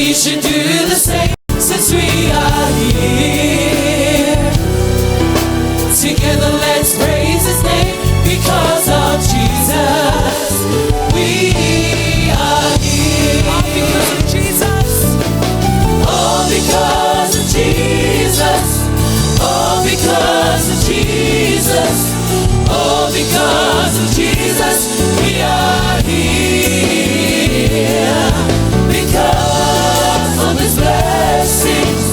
we should do the same since we are here. Together let's praise his name because of Jesus. We are here. All because of Jesus. All because of Jesus. All because of Jesus. All because of Jesus. We are here. Because of his blessings.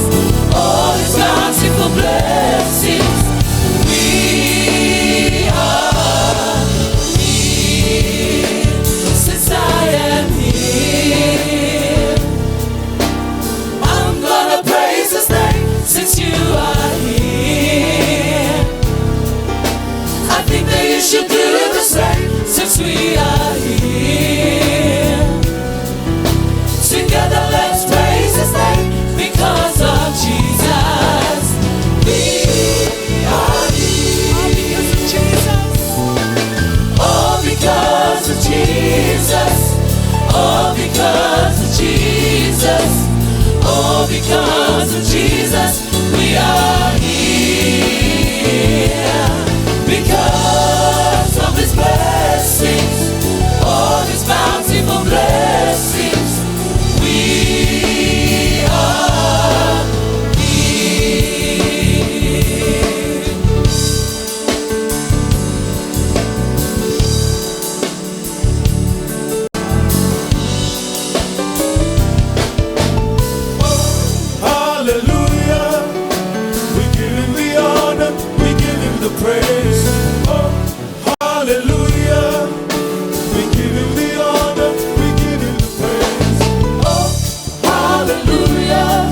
All his bountiful blessings. We are here. Since I am here. I'm gonna praise his name since you are here. I think that you should do the same since we are here. Together let's praise his name because of Jesus. We are here. All because of Jesus. All because of Jesus. All because of Jesus. All because of Jesus. We are here. Because of his blessings. All his bountiful blessings. We are here. Hallelujah. We give him the honor, we give him the praise. Oh, hallelujah. We give him the honor, we give him the praise. Oh, hallelujah.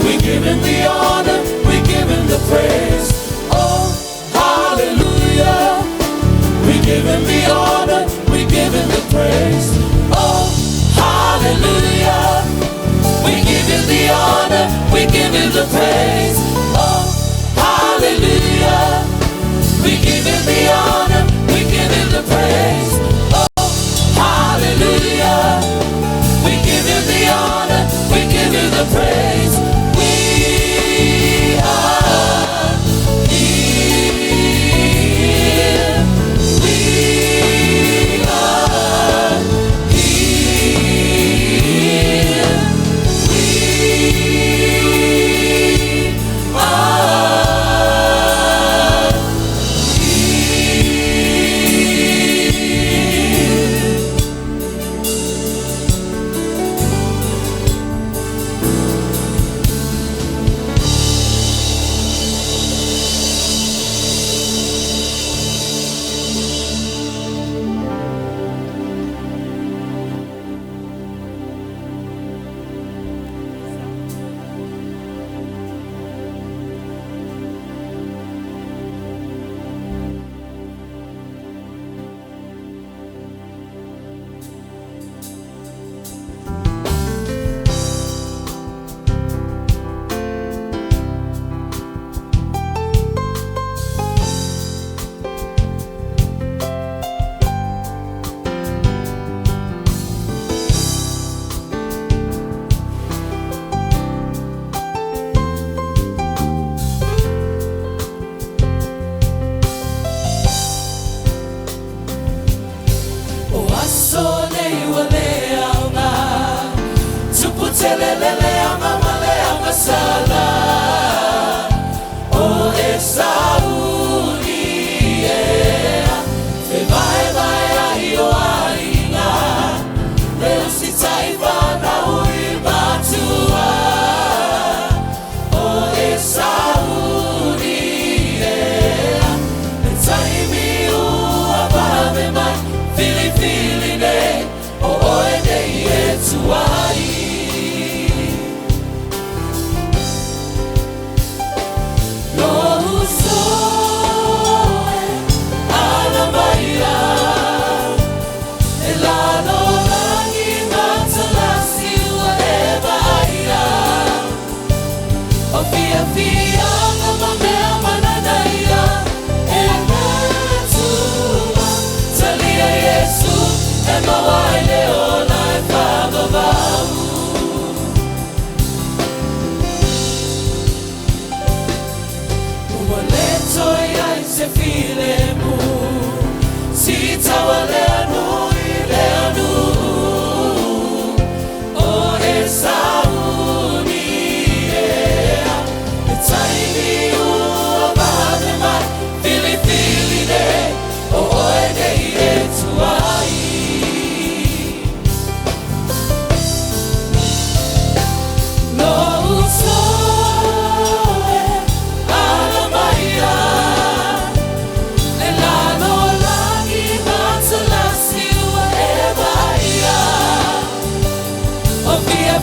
We give him the honor, we give him the praise. Oh, hallelujah. We give him the honor, we give him the praise. Oh, hallelujah. We give him the honor, we give him the praise. Oh, hallelujah. We give him the honor, we give him the praise. Oh, hallelujah. We give him the honor, we give him the praise. We are here. We are here. We are here.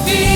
E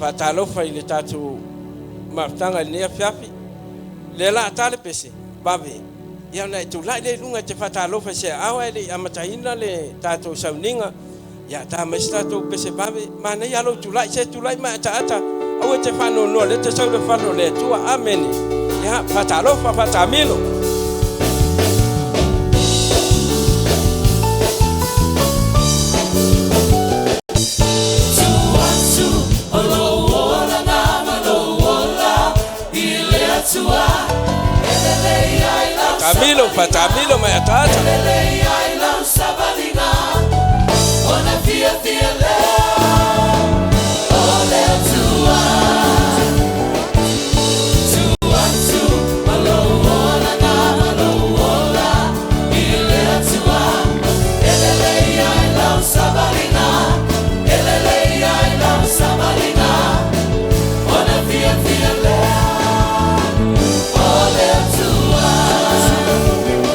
Faatalofa i le tatou mafutaga i lenei afiafi. Lea la a ta le pese, vave, ia ona e tulai lea i luga e te faatalofa i se aao ae le i amataina le tatou sauniga. Ia ta mai se tatou pese vave, manaia lava lou tulai, se tulai ma e ataata, aua e te faanoanoa o lea e te sau i le fale o le Atua. Amene. Ia, faatalofa, faatamilo. Faatamilo, faatamilo ma e ataata.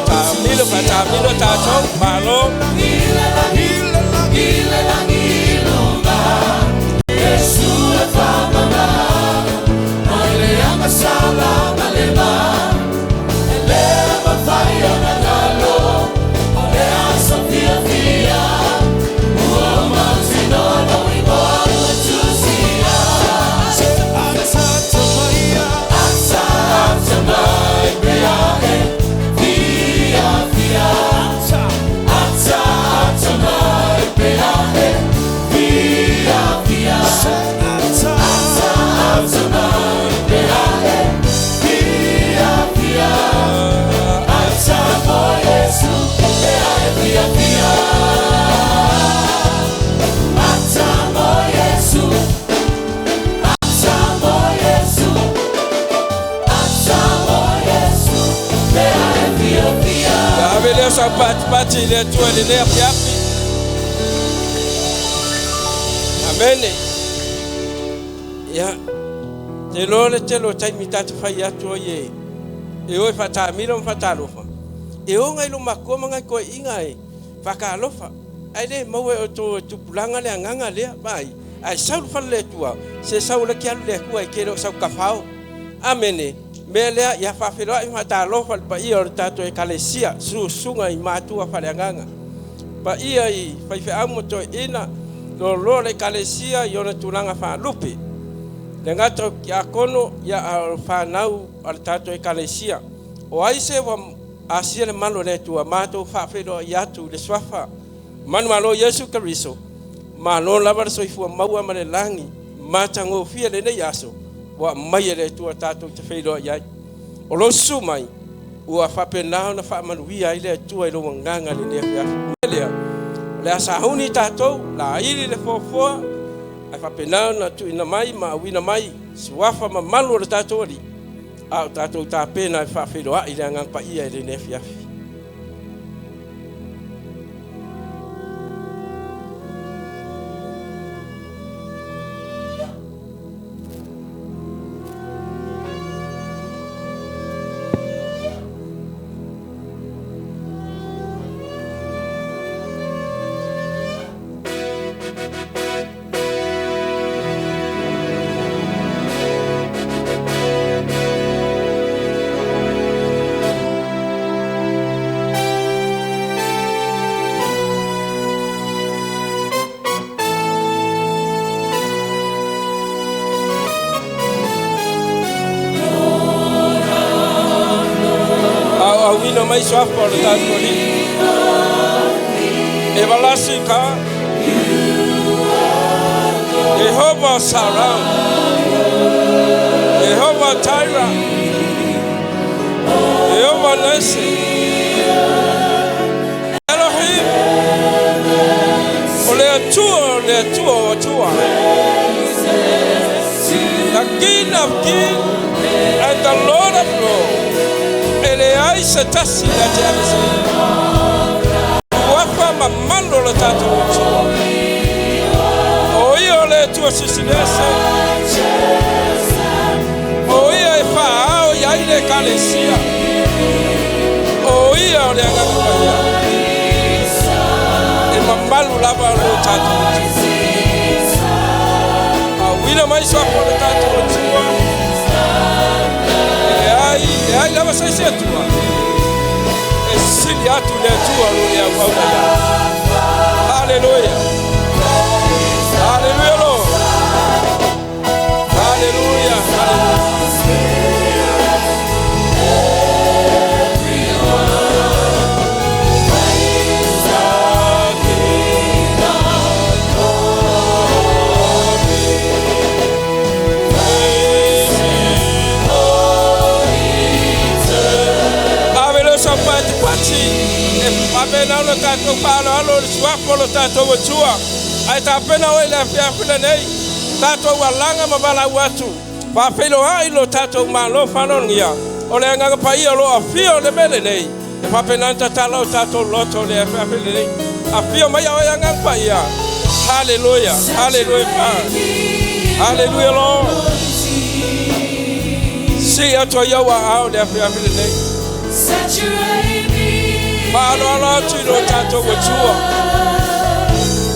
Taamilo, faataamilo tatou, malo. Ia ave lea o sau patipati i le Atua i lenei afiafi. Amene. Ia, te iloa le tele o taimi ta te fai atu ai e e o e faataamilo ma faatalofa, e o nai loomatua ma nai toeaiina e faatalofa, ae le maua e outou e tupulaga le agaga lea, vaai, ae sau i le fale o le Atua, se sau laki alu le Atua e te le o sau tafao. Amene. Mea lea, ia faafeiloai ma faatalofa i le paia o le tatou Ekalesia, susuga i matua faaleagaga, paia i faifeau ma toeaiina, loaloa o le Ekalesia i ona tulaga faalupe. Le gata o tiakono, ia a o fanau a le tatou Ekalesia. O ai se ua asia le malu o le Atua, matou faafeiloai atu i le suafa manumalo Iesu Keriso, malo lava le soifua maua ma le lagi matagofie lenei aso ua aumai e le Atua tatou te feiloai ai. O lou susu mai ua faapena ona faamanuia ai le Atua i lou agaga i lenei afiafi. O le mea lea, o le a sauni tatou, laili le foafoa ae faapena ona tuuina mai ma auina mai suafa mamalu o le tatou Alii, a o tatou tapena e faafeiloai i le Agaga Paia i lenei afiafi. Aoaoina mai suafa o le tatou Alii. Everlasting God, Jehovah Salam, Jehovah Jireh, Jehovah Nisi, Elohim, o le Atua o le Atua o Atua, the King of Kings and the Lord of Lords, e leai se tasi na te aveseina. Suafa mamalu o le tatou Atua. O ia o le Atua Sisilese, o ia e faaao i ai le Ekalesia, o ia o le Agaga Paia, e mamalu lava lo tatou Atua. Auina mai mai suafa o le tatou Atua. E leai, leai lava se isi Atua e sili atu le Atua o lo le auauna ia. Haleluia. Haleluia, Lord. Haleluia. Haleluia. Ave leo sau patipati e faapena ona tatou faaaloalo le suafa o lo tatou Atua. Ae tapena oe le afiafi lenei, tatou alaga ma valaau atu, faafeiloai lo tatou Malo faalogia. O le Agaga Paia o lo o afio le mea lenei. E faapena ona tatala o tatou loto le afiafi lenei. Afio mai oe Agaga Paia. Hallelujah. Hallelujah. Hallelujah, Lord. Si atu ai au aao le afiafi lenei. Saturate me. Faaloalo atu i lo tatou Atua.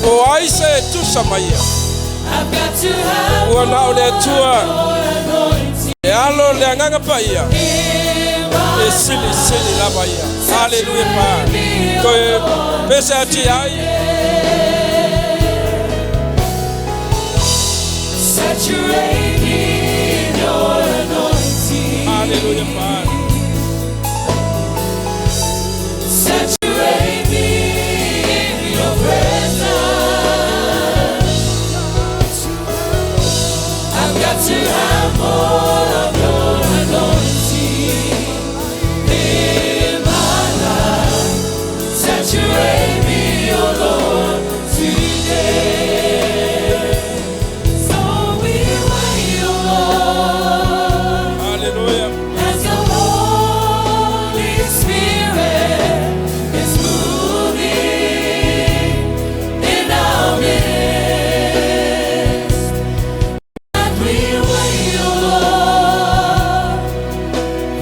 O ai se e tusa mai ia. I've got to have Ua na o le Atua. anointing E alo le Agaga Paia. in my E sili sili lava ia. Hallelujah pa. Toe pese ati ai. Saturate me in your anointing. Hallelujah pa. Saturate me in your presence. I've got to have more of your anointing in my life. Saturate me, oh Lord, today. So we wait, oh Lord. Hallelujah. As the Holy Spirit is moving in our midst, and we wait, oh Lord,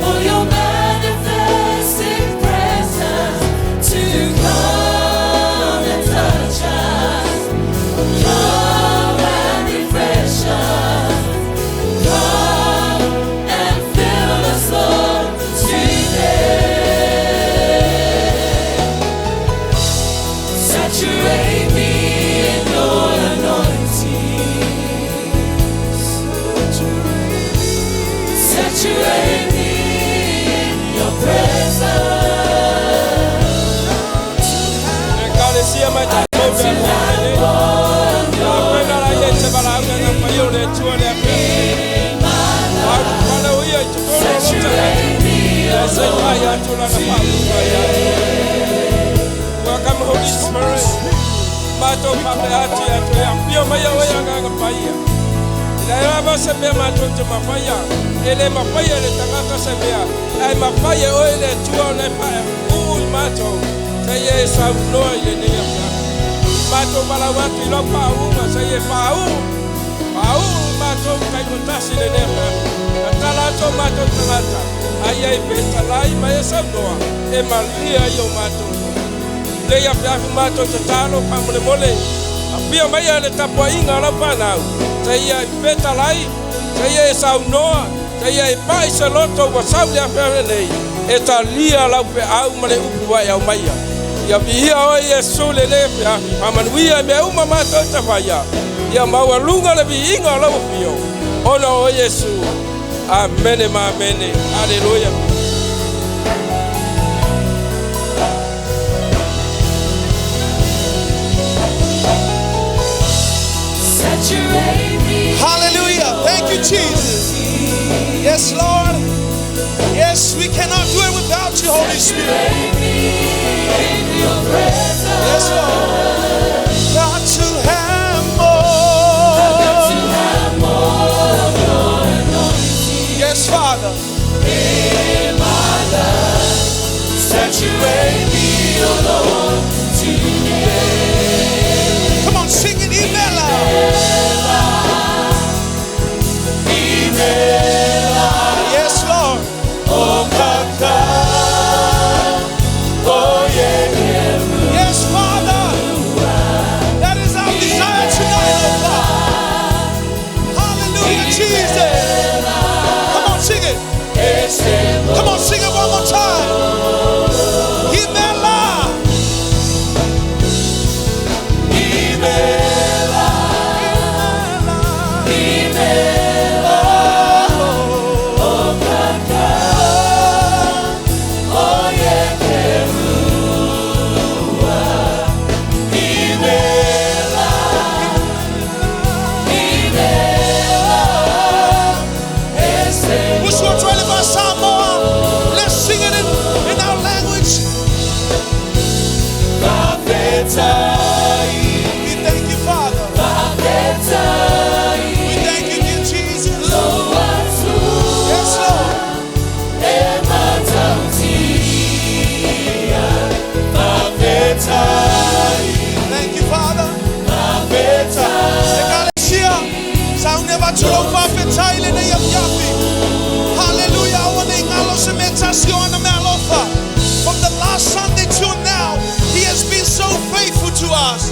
for your manifested presence to come and touch us, come and refresh us. Come and fill us, Lord, today. Saturate me in your anointing. Saturate me in your presence. Ekalesia mai tatou le afiafi lenei. Tapena la ia i te valaauga na paia o le Atua le afiafi lenei. Wale ia i totonu o lou tagata. E se pai atu lana faaupuga ia te oe. Welcome Holy Spirit. Matou faapea atu ia te oe. Afio mai oe Agaga Paia. E leai lava se mea matou te mafaia. E le mafaia le tagata se mea. Ae mafai e oe le Atua ona e faauu i matou. Se ia e saunoa i lenei afiafi. Matou valaau atu i lau faauuga. Se ia e faauu. Faauu matou taitotasi lenei afiafi. Tatala atu o matou tagata. Ai ai petalai ma e saunoa. E malia i o matou. Lei afiafi matou tatalo faamolemole. Afio mai le tapuaiga o lau fanau. Se ia i petalai. Se ia e saunoa. Se ia e pai se loto ua sau le afiafi nei. E talia lau feau ma le upu wa e au maia. Ia viia oe Iesu lenei afiafi. Faamanuia i mea uma matou tafaia. Ia maualuga le viiga o lau afio. Ona o Iesu. Amene ma amene. Haleluia. Saturate me. Hallelujah. Thank you, Jesus. Yes, Lord. Yes, we cannot do it without you, Holy Spirit. Saturate me in your presence. Yes, Lord. Got to have more. To have more of your anointing Yes, Father. in my life. Saturate me, oh Lord, today. Come on, sing it even loud. Yes, Lord. Oh, kaka. Oh, yeah. Yes, Father. That is our desire tonight, oh God. Avatu lau faafetai lenei afiafi. Hallelujah. Aua nei galo se mea tasi o ana meaalofa. From the last Sunday till now, He has been so faithful to us.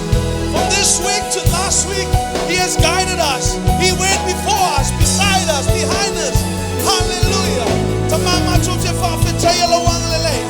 From this week to last week, He has guided us. He went before us, beside us, behind us. Hallelujah. Tama matou te faafetaia lou agalelei.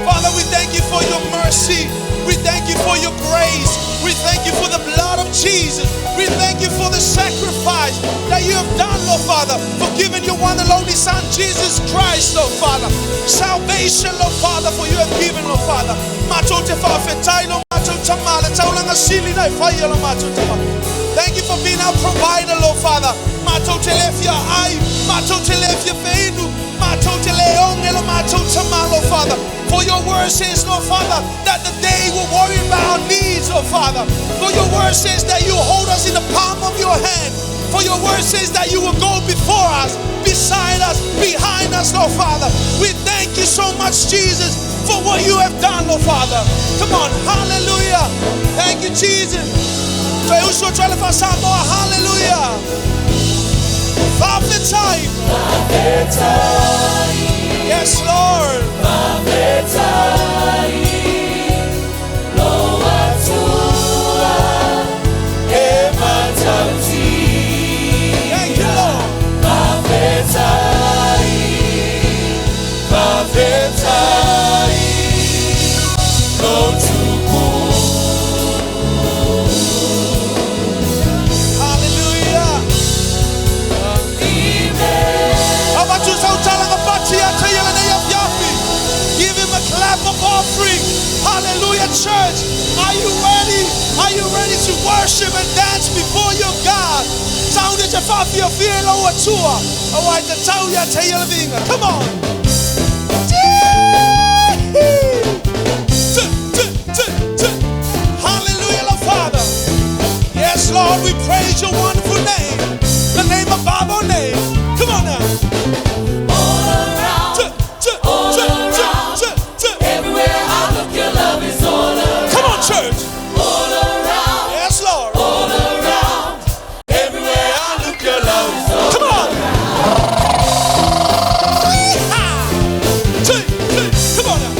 Father, we thank you for your mercy. We thank you for your grace. We thank you for the blood of Jesus. We thank you for the sacrifice that you have done, Lord Father, for giving your one and only Son, Jesus Christ, Lord Father. Salvation, Lord Father, for you have given, Lord Father. Matou te faafetai, lo matou Tama, le taulaga sili na e faia lo matou Tama. Thank you for being our provider, Lord Father. Matou te le fia ai, matou te le fia feinu, matou te le oge lo matou Tama, Lord Father. For your word says, Lord Father, that the day will worry about our needs, Lord Father. For your word says that you hold us in the palm of your hand. For your word says that you will go before us, beside us, behind us, Lord Father. We thank you so much, Jesus, for what you have done, Lord Father. Come on, hallelujah. Thank you, Jesus. Toe usu atu ai le faa-Samoa, hallelujah. Faafetai. Yes, Lord. Faafetai lou Atua e matautia. Thank you, Lord. Faafetai, faafetai lou tupu. Hallelujah. Avatu sau talaga fati ata ia lenei afiafi. Give him a clap of offering. Hallelujah, church. Are you ready? Are you ready to worship and dance before your God? Sound te faafiafia i lou Atua. Auā e tatau ia te ia le viiga. Come on. T, t, t, t. Hallelujah, Lord Father. Yes, Lord, we praise your wonderful name. The name above all names. Come on now. All around, T, t, all t, t, around. t, t. Everywhere I look, your love is all around. Come on, church. All around, Yes, Lord. all around. Everywhere I look, your love is all. Come on. Yeehaw. T, t. Come on now.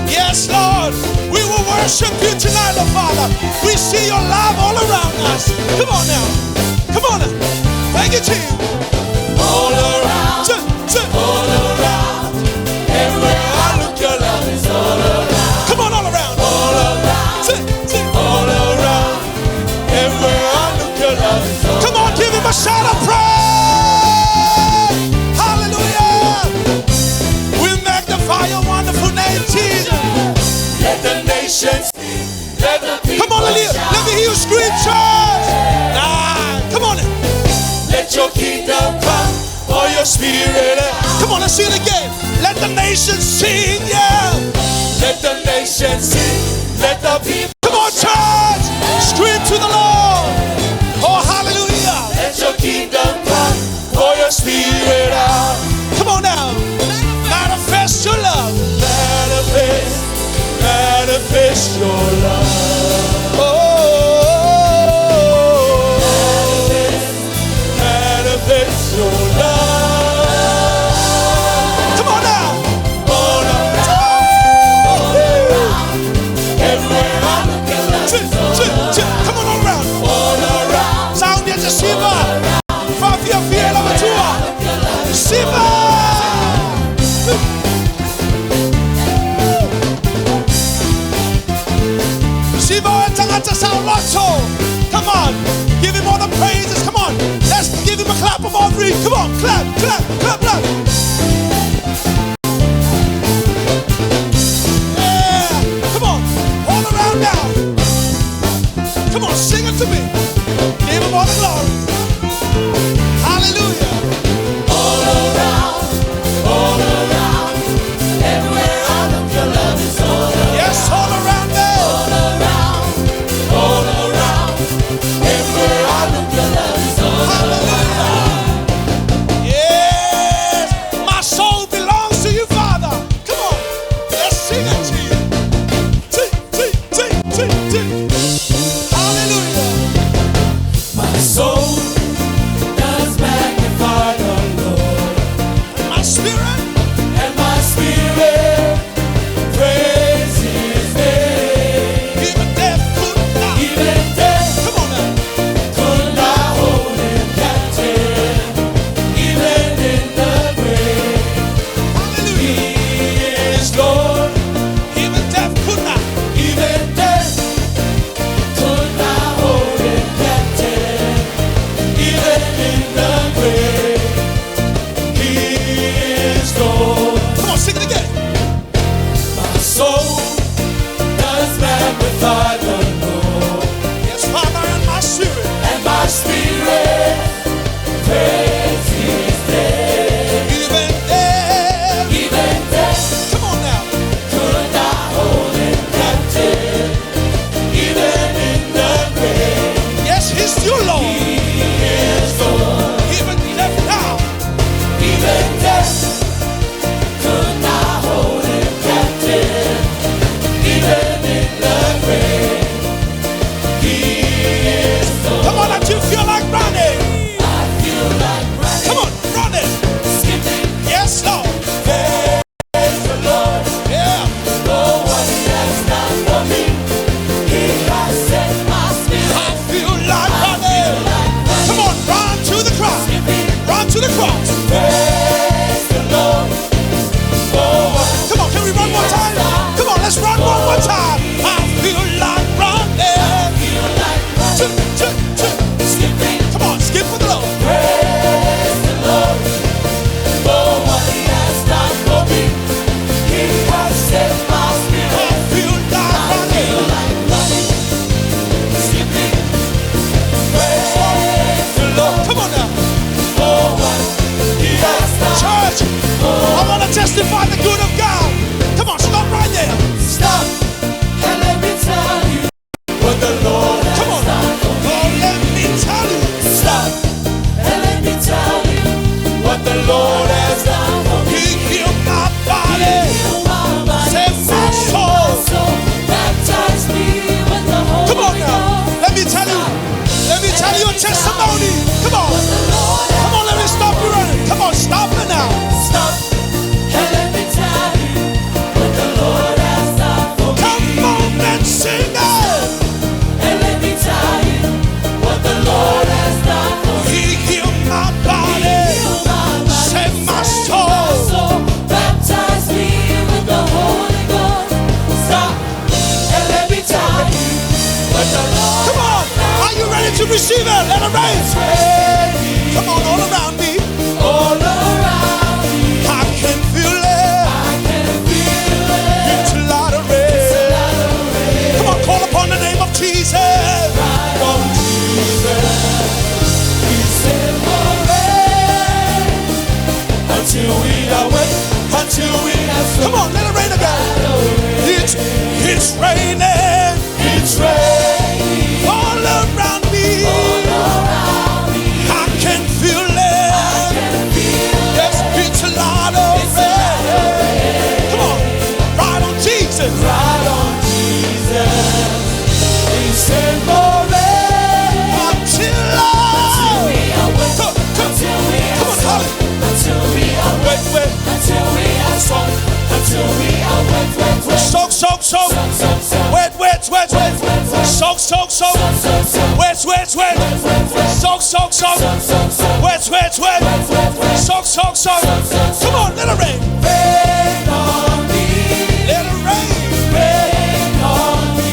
Yes, Lord. We will worship you tonight, Lord Father. We see your love all around us. Come on now. Come on now. Thank you, team. All around, T, t. all around. Everywhere I look, your love is all around. Come on, all around. All around, T, t. all around. Everywhere I look, your love is all. Come on, give him a shout of praise. Hallelujah. We magnify your wonderful name, Jesus. Let the nations sing, let the people Come on, Lilia. shout. Let me hear you scream, church. Ah, come on. Let your kingdom come, pour your spirit out. Come on, let's sing it again. Let the nations sing, yeah. Let the nations sing, let the people Come on, church. Scream to the Lord. Oh, hallelujah. Let your kingdom come, pour your spirit out. Come on now. Manifest your love. Manifest, manifest your love. Oh. Manifest your love. Come on now. All around, all around. Everywhere I look, your love T, is all t, t. Come on, all around. all around. Sound ya Siva. Faafiafia i lau Atua. Siva. Siva o tagata saoloto. Come on. Give him all the praises. Come on. Let's give him a clap of offering. Come on. Clap, clap, clap, clap. Yeah. Come on. All around now. Come on. Sing it to me. Give him all the glory. Hallelujah. All around, all around. Everywhere I look, your love is all around. Yes, all around me. All around, all around. Everywhere I look, your love is all around. Hallelujah. Yeah. Receive it. Let it rain. Come on, all around me. All around me. I can feel it. I can feel it. It's a lot of rain. Come on, call upon the name of Jesus. Ride on Jesus. We send for rain until we are wet, until we are soaked. Come on, let it rain again. It's raining It's raining all around me. all around me. I can feel it. Can feel Yes, it's a lot of rain. Come on, ride on Jesus. Ride on Jesus. We send for rain Until until I we are wet, come, come, until we come are on, soaked, Holly. until we are wet, Wait, wait. until we are soaked, until we are wet, wet, wet. Soak, soak, soak. Soak, soak, soak. Wet, wet, wet, wet. Wet, wet. Soak, soak, soak. Soak, soak, soak. Wet, wet, wet. Wet, wet, wet. Soak, soak, soak. Soak, soak, soak. Wet, wet, wet. Wet, wet, wet. Soak, soak, soak. Soak, soak, soak. Come on, let it rain. Rain on me, Let it rain. rain on me,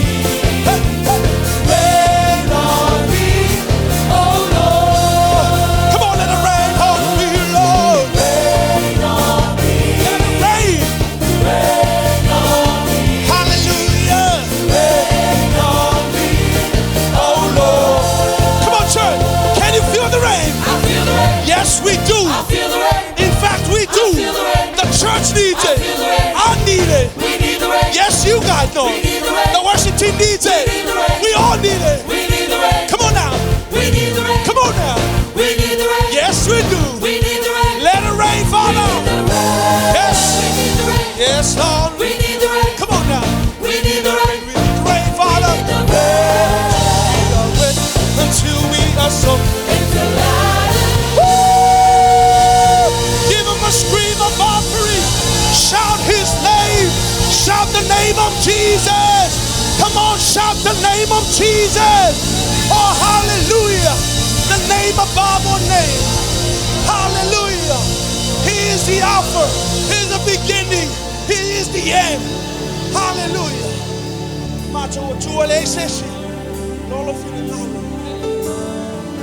Hey, hey. rain on me, oh Lord. Come on, let it rain on me, Lord. Rain on me, Let it rain. rain on me, Hallelujah. rain on me, oh Lord. Come on, church. Can you feel the rain? I feel the rain, Yes, we do. I feel the rain, In fact, we do. feel the rain. The church needs I it. feel the rain. I need it. We need the rain, Yes, you guys know. We need the rain. The worship team needs it. We need the rain. We all need it. We need the rain, Come on now. we need the rain, Come on now. we need the rain, Yes, we do. we need the rain, Let it rain, Father. we need the rain, Yes. we need the rain, Yes, Lord. we need the rain, Come on now. we need the rain. We need the rain, Father. We need the rain. We are wet until we are soaked. It's a lot Woo! Give him a scream of offering. Shout his name. Shout the name of Jesus. Come on, shout the name of Jesus. Oh, hallelujah. The name above all names. Hallelujah. He is the Alpha. He is the beginning. He is the end. Hallelujah. Macho tua le sesi. Lolo finale.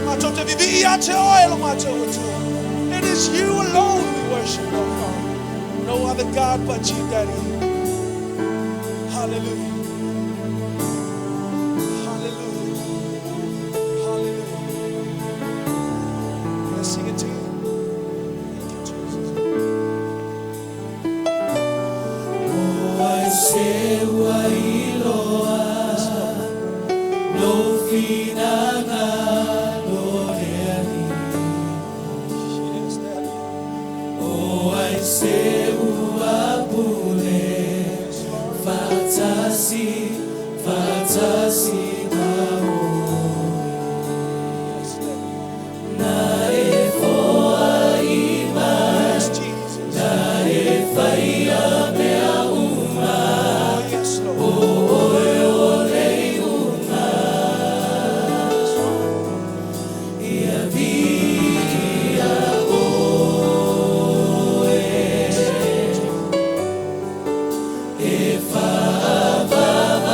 Macho te vivi ia te oe lo macho tua. It is you alone we worship, Lord Father. No other God but you, Daddy. Hallelujah. Hallelujah. Hallelujah. Let's sing it to you. Thank you, Jesus. I say wailoa no finagalo leani. Yes, Daddy. Oh, I say uapule fatasi fatasi mao Yes, Daddy. na e foa ima Yes, Jesus. na e faia mea uma. Oh, yes, Lord. Yes, Lord. Ia via oe e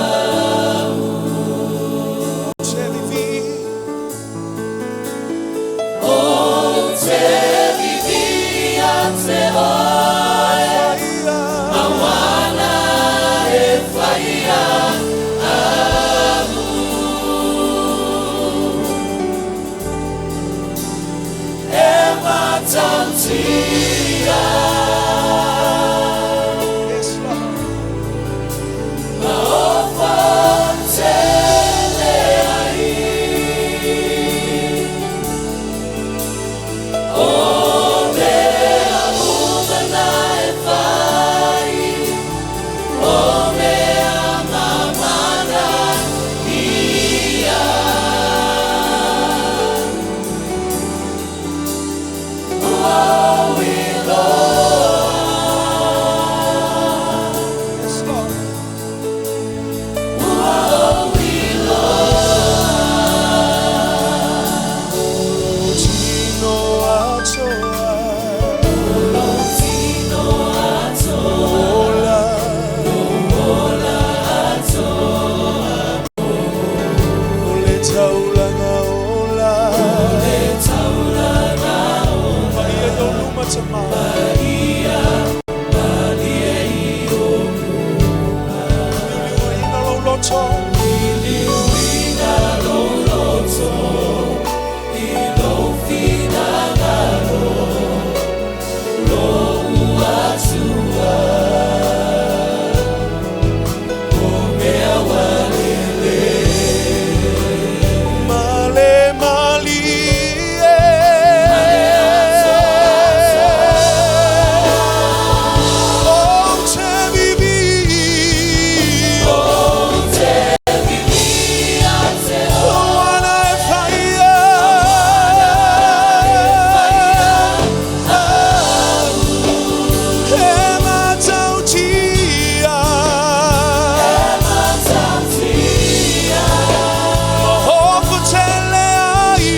whaavavau Te vivi. O te vivia te oe Faia. Mawana e whaia amu E matautia Yes, Lord. Maofa tele ai O mea umana e whai O mea mamana ia Ua loto. Male malie. Oh, te vivi. Wana e whaia. E matautia. Mahofu tele ai.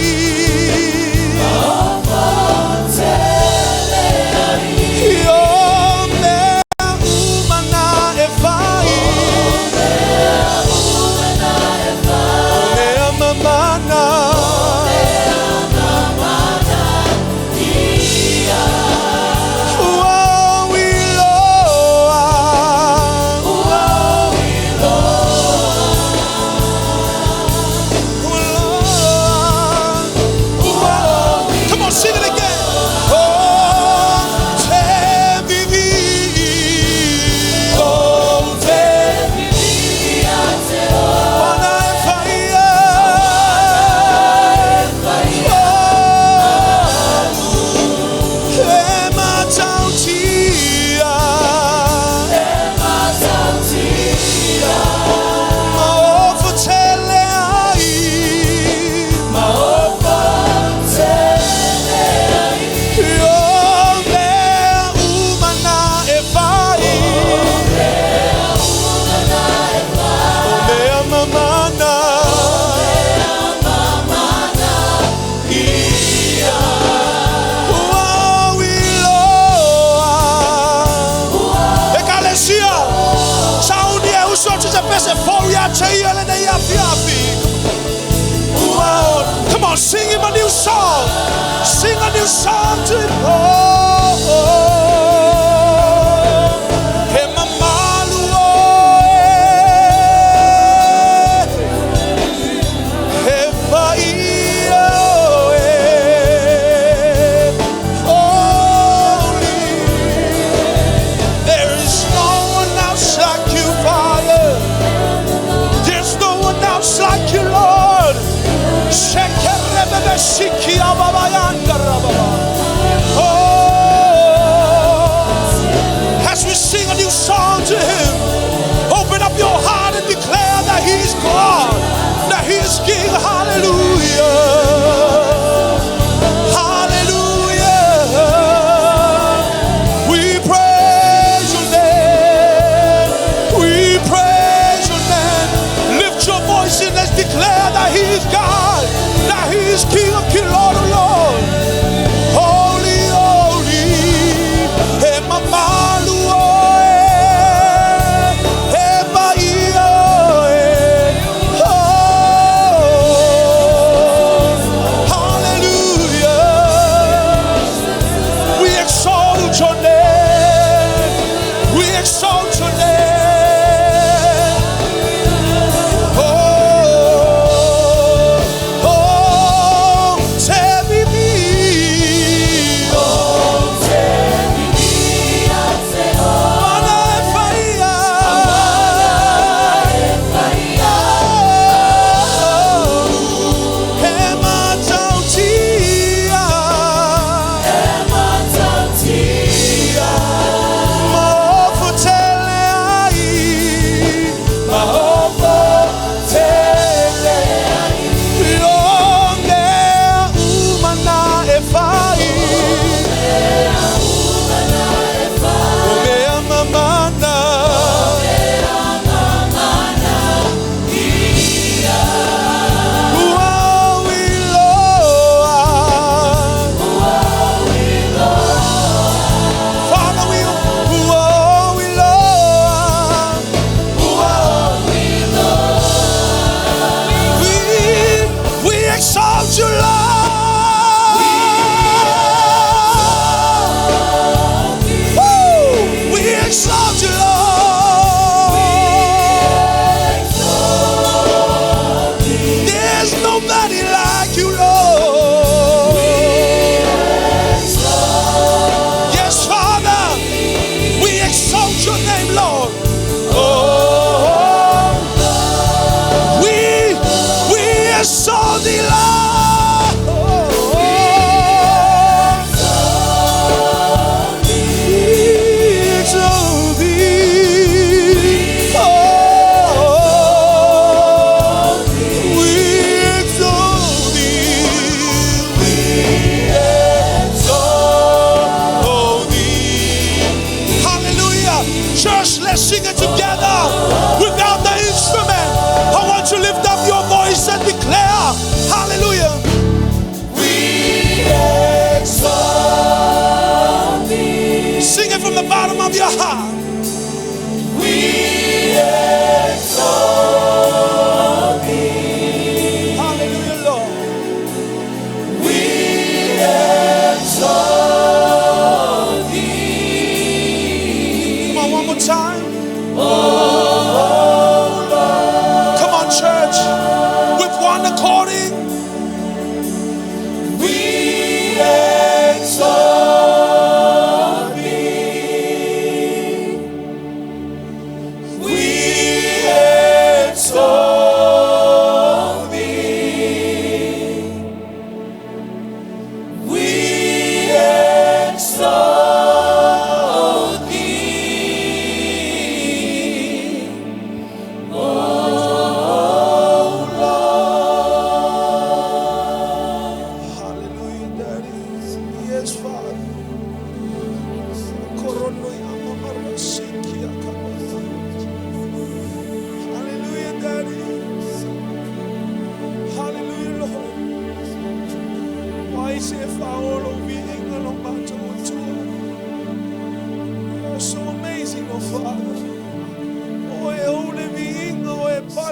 I o mea umana e whai. O mea mamana. Ua wiloa. Ua Come on, sing it again. Oh, te vivi. Oh, te Wana e whaia. Oh, e matautia. Maofu tele ai. I o mea umana e whai. O mea mamana. Ua wiloa. Ekalesia, sauni e uso te pese fou ia te ia le nei afi afi. Come on, sing him a new song. Sing a new song to him. Oh, oh. He mamalu oe. He whaia oe. Holy. There is no one else like you, Father. There's no one else like you, Lord. Shekerebebe shikiababayandarababa. Oh,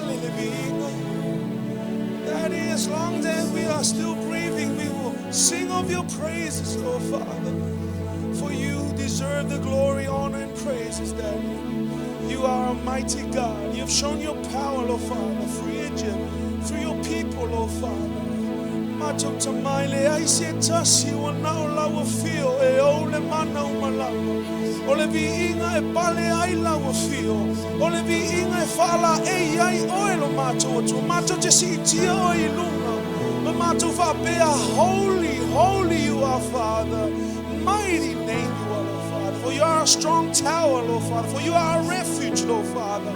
pale le viiga. Daddy, as long as we are still breathing, we will sing of your praises, Lord Father. For you deserve the glory, honor, and praises, Daddy. You are a mighty God. You have shown your power, Lord Father, through Egypt, through your people, Lord Father. Matou tamai leai se tasi ua na o lau afio e ou le mana uma lava. O le viiga e pale ai lau afio. O le viiga e faalaei ai oe lo matou Atua. Matou te siitia oe i luga. Ma matou faapea, holy, holy you are, Father. Mighty name you are, Lord Father. For you are a strong tower, Lord Father. For you are a refuge, Lord Father.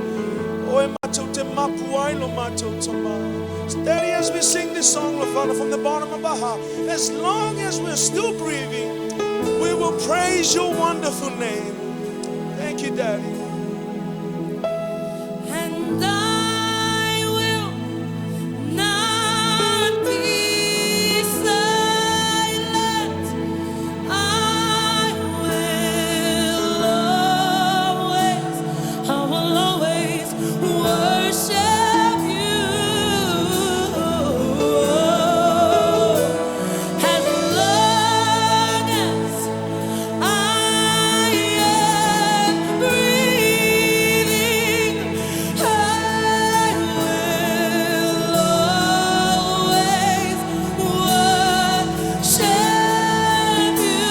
O e matou te mapu ai lo matou tama. Steady as we sing this song, Lord Father, from the bottom of our heart, as long as we're still breathing, we will praise your wonderful name. Thank you, Daddy. And I will not be silent. I will always, I will always worship you. As long as I am breathing, I will always worship you.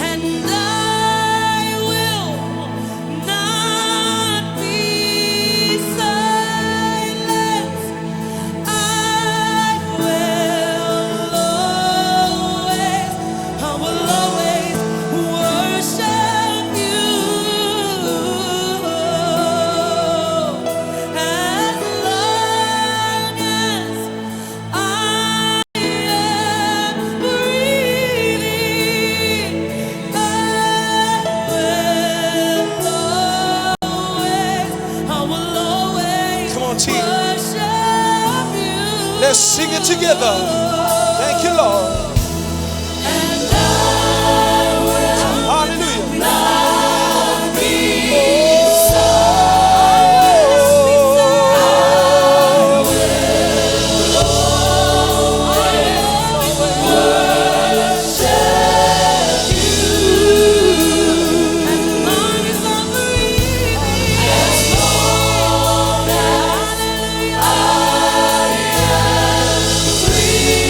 And I will not be silent. I will always, I will always worship you. As long as I am breathing, I will always, I will always Come on, team. worship you. Let's sing it together. Thank you, Lord. And I will Hallelujah. not be Oh, As long as I'm breathing, as long as I am breathing,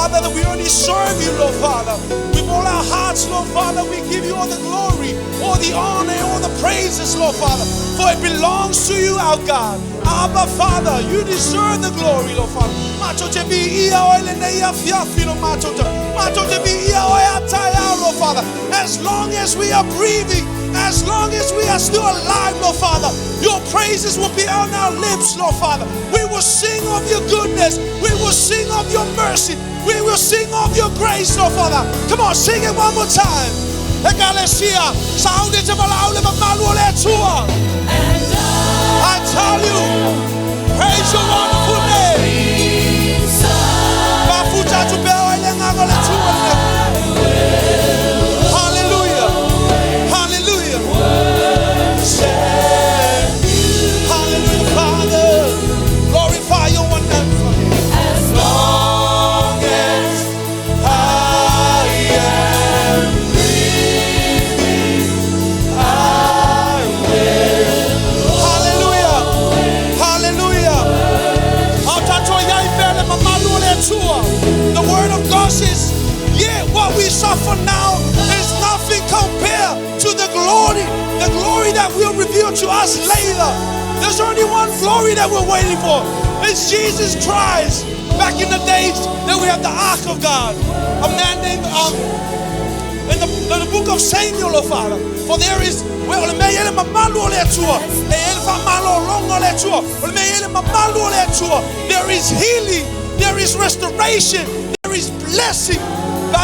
Father, that we only serve you, Lord Father. With all our hearts, Lord Father, we give you all the glory, all the honor, all the praises, Lord Father. For it belongs to you, our God. Abba, Father, you deserve the glory, Lord Father. Lord Father. As long as we are breathing, as long as we are still alive, Lord Father, your praises will be on our lips, Lord Father. We will sing of your goodness. We will sing of your mercy. We will sing of your grace, Lord Father. Come on, sing it one more time. I tell you, praise your wonderful name. Hallelujah. Hallelujah. Hallelujah, Father. Glorify your wonderful name. As long as I am breathing, I will. Hallelujah. Hallelujah. The word of God says, yeah, what we suffer now is nothing compared to the glory that will reveal to us later. There's only one glory that we're waiting for. It's Jesus Christ. Back in the days that we have the Ark of God, a man named in the book of Samuel, oh Father. For there is there is healing, there is restoration, there is blessing. I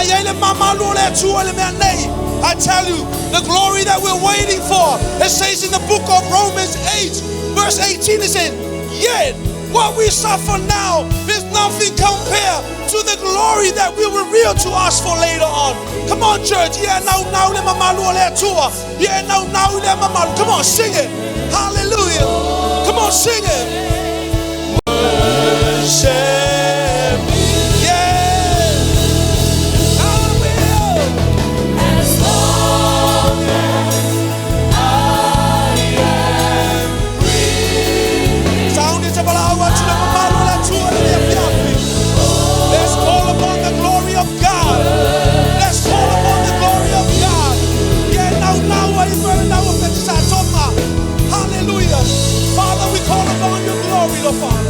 tell you, the glory that we're waiting for. It says in the book of Romans 8, verse 18, it says, yet what we suffer now is nothing compared to the glory that will reveal to us for later on. Come on, church. Yeah, now, yeah, now, come on, sing it. Hallelujah. Come on, sing it. Worship. Let's call upon the glory of God. Let's call upon the glory of God. Yeah, now, hallelujah. Father, we call upon your glory, Lord Father.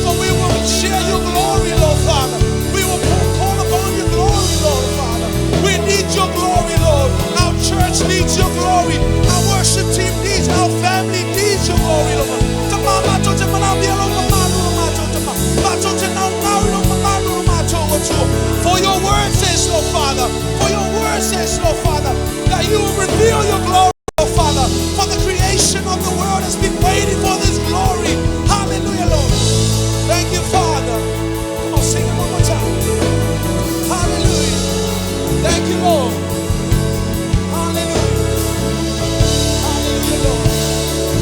For we will share your glory, Lord Father. We will call upon your glory, Lord Father. We need your glory, Lord. Our church needs your glory. Our worship team needs, our family needs your glory, Lord. For your word says, Lord Father, for your word says, Lord Father, that you will reveal your glory, Lord Father. For the creation of the world has been waiting for this glory. Hallelujah, Lord. Thank you, Father. Come on, sing it one more time. Hallelujah. Thank you, Lord. Hallelujah. Hallelujah, Lord.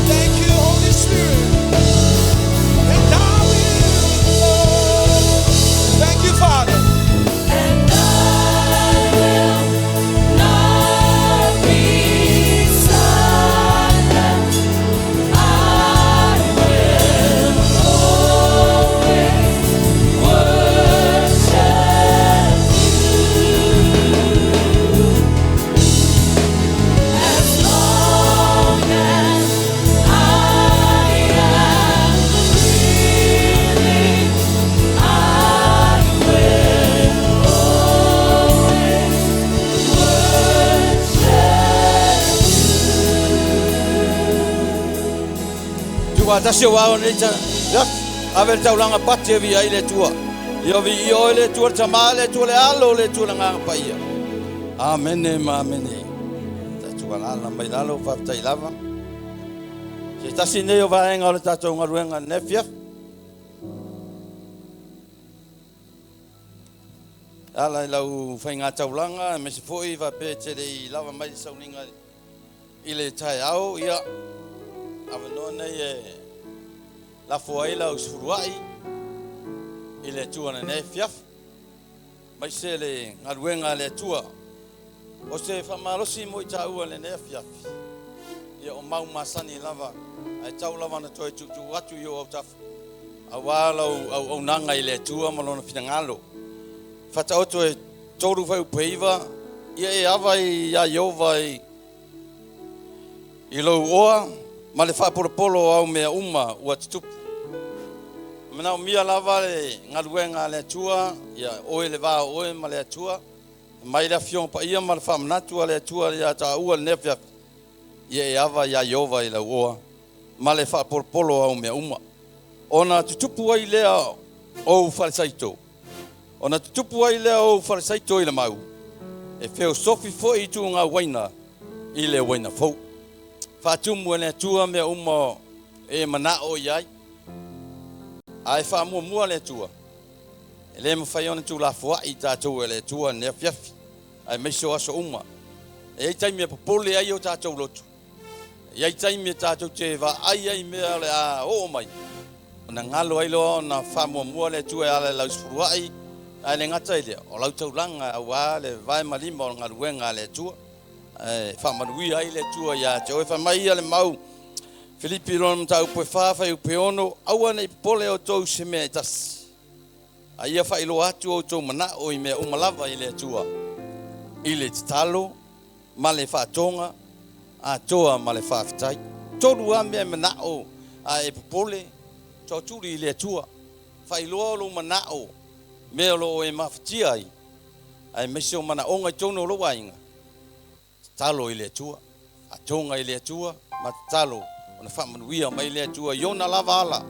Thank you, Holy Spirit. And I will, Lord. Thank you, Father. And I will not be silent. I will always worship you. As long as I am breathing, I will always worship. Tuatasi o wao nei ta ave le taulanga pati e via i le tua. Ia vi i oe le tua, le tamā le tua, le alo le tua le nganga paia. Amene ma amene. Ta tua lala mai lalo whaptai lava. Se tasi nei o vaenga o le tātou ngaruenga nefia. Ala i lau whainga taulanga, me se foi wa pe te le i lava mai sauninga i le tai au, ia. Awa noa nei e lafo ai lau sfuruai i le tua na nei fiaf. Mai se le ngaruenga le tua. O se whamalosi mo i tāua le nei fiafi. Ia o mau masani lava ae tau lava na toe tuutuu atu i ou autafa auā lau auaunaga i le Atua ma Lona finagalo. Faataoto e 3 fuaiupu e 9, ia e ava iā Ieova i lou oa ma le faapolopolo o au mea uma ua tutupu. E manaomia lava le galuega a le Atua, ia oe le va o oe ma le Atua, mai le Afioga Paia ma le faamanatu a le Atua ia taua lenei afiafi, ia e ava iā Ieova i lau oa ma le faapolopolo o au mea uma. Ona tutupu ai lea ou falesaito, ona tutupu ai lea ou falesaito i le mau, e feosofi foi i tuuga uaina i le uaina fou. Faatumu e le Atua mea uma e manao i ai, ae faamuamua le Atua. E le mafai ona tuulafoai tatou e le Atua lenei afiafi, aemaise o aso uma. E i ai taimi e popole ai o tatou loto, e i ai taimi e tatou te vaai ai mea o le a oo mai, ona galo ai loa ona faamuamua le Atua e ala i lau sefuluai, ae le gata i lea, o lau taulaga auā le vae ma lima o le galuega a le Atua. Ae faamanuia ai le Atua ia te oe. Fai mai ia le mau Filipi lona mataupu e 4 fuaiupu e 6, aua ne i popole outou i se mea e tasi, a ia faailoa atu outou manao i mea uma lava i le Atua, i le tatalo ma le faatoga atoa ma le faafetai. Tolu lava mea e manao a e popole, toatuli i le Atua, faailoa lou manao, mea o lo o e mafatia ai, aemaise o manaoga i totonu o lou aiga, tatalo i le Atua, faatoga i le Atua ma tatalo ona faamanuia mai le Atua i ona lava ala,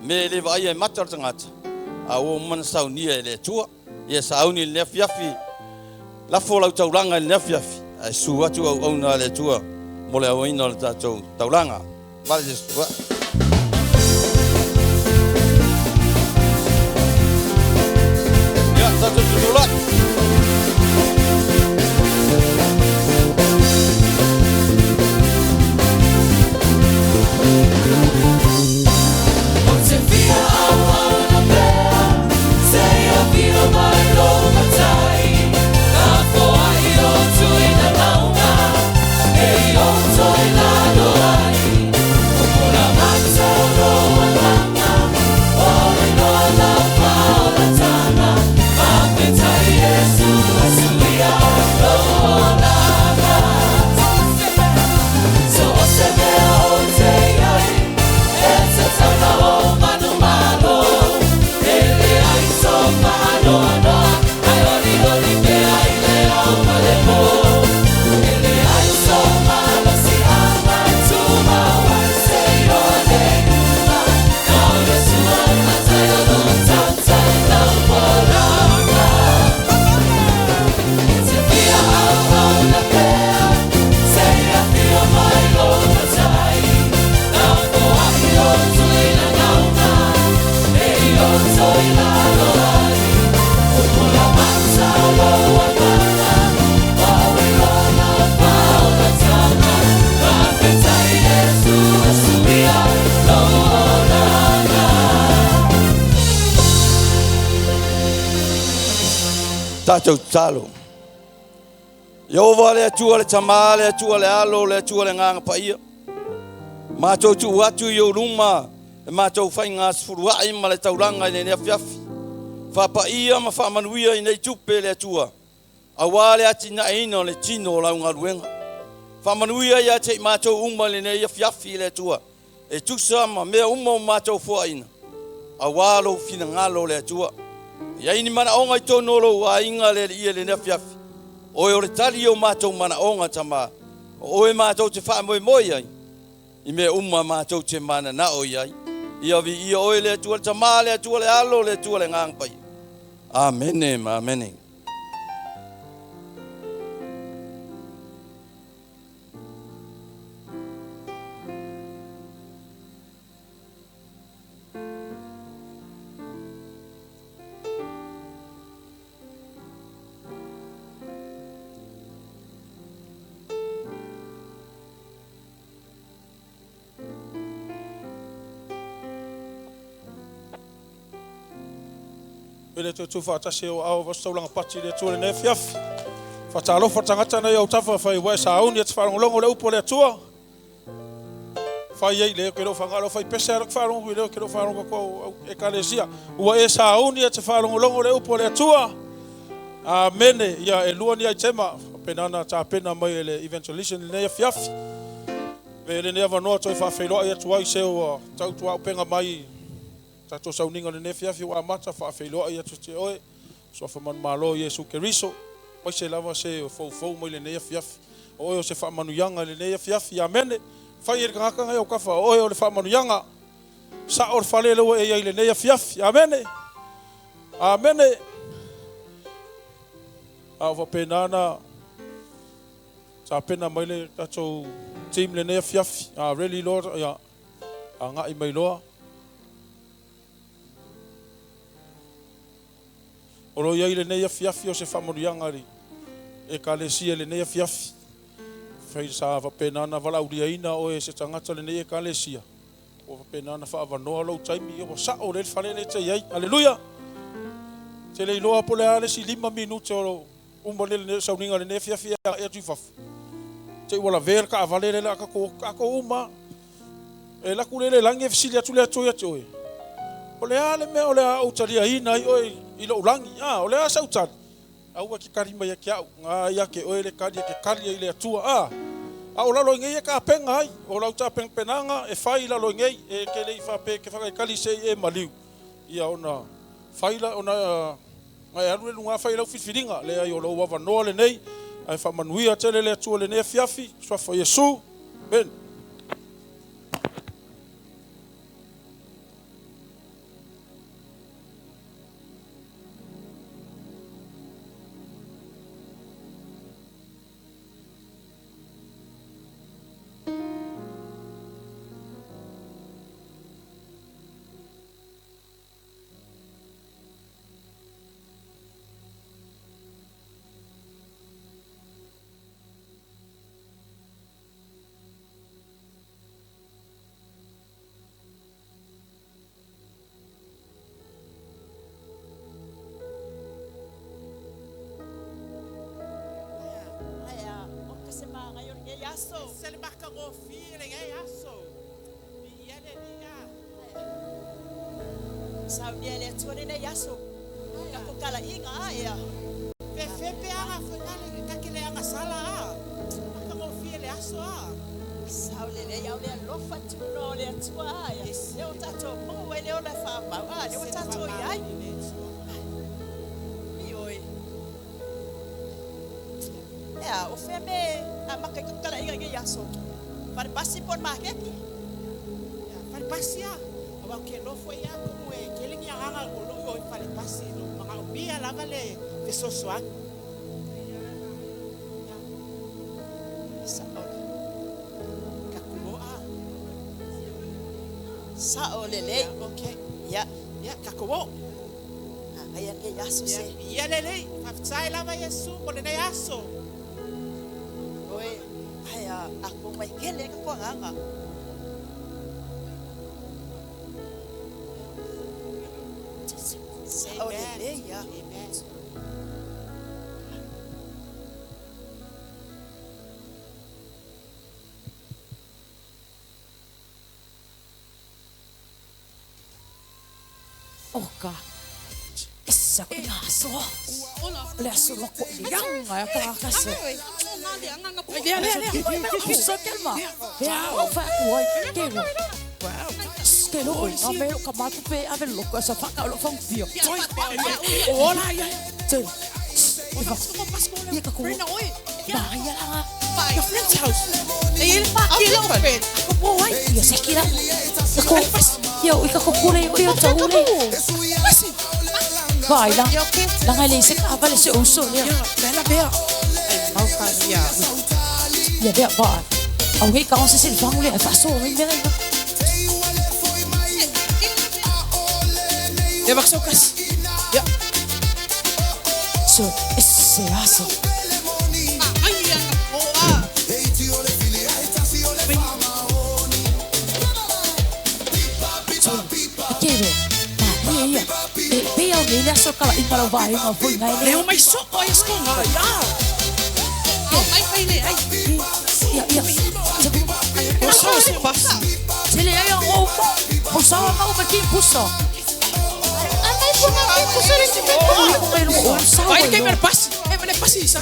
mea e le vaaia e mata o le tagata, a ua uma ona saunia e le Atua. Ia sauni i lenei afiafi, lafo lau taulaga i lenei afiafi, ae susu atu auauna a le Atua mo le aoina o le tatou taulaga. Vale Iesu. Ia, tatou tutulai. O te fia au au na pea, se ia fia mai lo matai, ka foa i o tui na maunga, e i o toi lalo ai, upula mata o alanga, o inoa lau paolatanga, mafetai Iesu asuia lo olanga. So o se mea o te iai, e te tauna o manu malo, e le ai so whaanoanoa, ai ori ori pea i le ao ma le pō. E le ai so malo si anga tuma wai se o le uma, nau Yesu o tai o lo tata lau poranga. E te fia au au na pea, se ia fia mai lo matai, nau poa i o tui na nauna, e i o toi lalo ai, upula mata o wapana, o iloa lau paolatanga, mafetai Iesu asuia lo olanga. Tatou tatalo. Ieova le Atua le Tamā, le Atua le Alo, le Atua le Agaga Paia, matou tuu atu i ou luma le matou faiga sefuluai ma le taulaga i lenei afiafi. Faapaia ma faamanuia i nei tupe le Atua, auā le atinaeina o le tino o lau galuega. Faamanuia ia te i matou uma i lenei afiafi le Atua, e tusa ma mea uma o matou foaina, auā lou finagalo le Atua. E i ai ni manaoga i totonu o lou aiga le Alii i lenei afiafi, oe o le tali o matou manaoga Tamā, o oe matou te faamoemoe ai, i mea uma matou te mananao i ai. Ia viia oe le Atua le Tamā, le Atua le Alo, le Atua le Agaga Paia. Amene ma amene. E le tutu faatasi o ao vasu taulaga pati le Atua lenei afiafi. Faatalofa tagata nei au tafa fai ua e sauni e te faalogologo le upu a le Atua. Fai ai le ke lo whangalo fai pese ala whalongo i leo ke lo whalongo ko ekalesia. Ua e sauni e te whalongolongo le upo le atua. Amene. Ia e lua ni ai tema. Penana tā pena mai e le evangelism le fiafi. Me le nea vanoa toi whaawheiloa i atu ai se ua tautua upenga mai tātou sauninga le nea fiafi ua amata whaawheiloa i atu te oe. So whamanu malo Yesu Keriso. Mai se lava se fou mai le nea fiafi. O oe o se whamanuyanga le nea fiafi. Amene. Fai e le kangaka ngai o kafa oe o le whamanuyanga. Sa o le whale lewa e ia i le nea fiafi. Amene. Amene. A o whapenana tā pena mai le tātou team le nea fiafi. A really Lord, ia, a ngai mai loa. O lo ia i le nea fiafi o se whamanuyanga li. E kalesia le nea fiafi. Fai sa whapenana walauria ina o e se tangata le nea kalesia. O whapenana whaavanoa lau taimi. O sa o le whale le te iai. Aleluia. Te le iloa po le ale si 5 minute o lo umba le sauninga le nea fiafi e atu i fafu. Te wala ver ka avale le la ka ko uma. E laku le langi e fisili atu le atu i atu oe. O le a le mea o le a utalia ina i oe i lo ulangi. Ah, o le a sa utali. Aua ki kari mai ke au. Ngā ia ke oe le kari ke kari i le atua. Ah, a o lalo ngei e ka penga ai. O lau ta penanga e whai lalo ngei e ke le i whape ke whakaikali se i e maliu. Ia ona whaila ona ngai alu le lunga whai lau whiringa. Le ai o lau wawanoa le nei. Ai whamanuia tele le atua le nei fiafi. Swafa Yesu. Ben. Oka. Essa ko aso. Le aso lo ko yang ya ka ka se. Le le le. So kelma. Ya o fa ko ai ke lo. Ke lo o me ka ma ku pe ave lo ko sa fa ka lo fong fio. Ola ya. Te. Ia ka ko. Ba ya la. Your friend's house. Ko ai. Ia se kira. Ko. Ia o ka ko kule o tau le. Vai la. La ngai le se ka vale se o so le. Ia bea ba. Au ngai ka on se le fangu le fa so mi me. Ya baksokas. Ya. So esse aso. Kero. Ma ia ia. E pe au ngai le aso kala i pala vai ma foi ngai le. Leo mai soko ai skonga. Ya. Ia ia. O so se pasa. puso. Vai que me pasi. Me pasi, sa.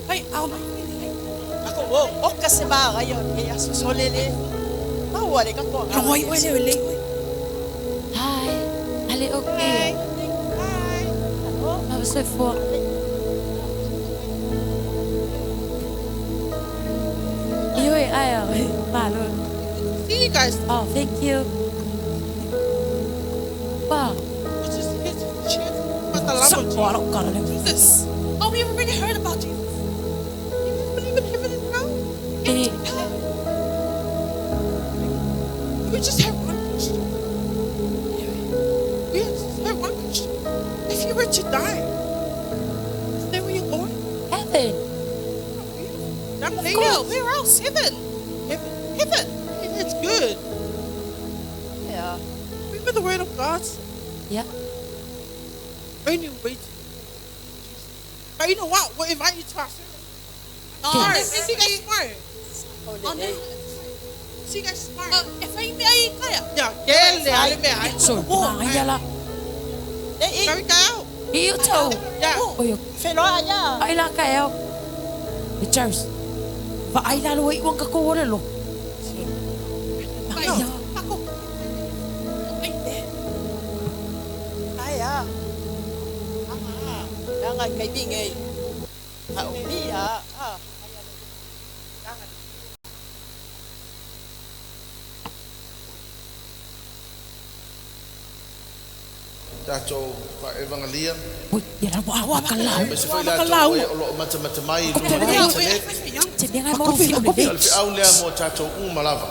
Ai, au mai. Ako wo, o ka se ba ga yo ke ya so lele. Ma wa le ka ko. Oi, oi, le le. Hi. Ale okay. Hi. Ma se fo. Io e ai malo. See you guys. Oh, thank you. Wow. Jesus. Oh, we already heard about Jesus. You believe in heaven and hell? We just have one question. We just have one question. If you were to die, is that where you're going? Heaven. Of course. Where else? Heaven. Heaven. Heaven. It's good. Yeah. Remember the word of God? Yeah. Only way to Jesus. But you know what? We'll invite you to our service. Okay. See you guys tomorrow. See you guys tomorrow. Yeah, gele, ale me ai. So, ai ala. Very go. Io tau. Yeah. Oi, Whenua ia. ai la ka eo. E Charles. Va ai la lo i wanga ko wole lo. Ai ia. Ai a. Ah, nga kai binge. Ha o mi a. Ah. Tatou faevagelia Oi, ia la wa wa ka lau. ma se foi latou e o loo matamata mai i luga o le internet. Te benga mo fi o le. O le feau lea mo tatou uma lava.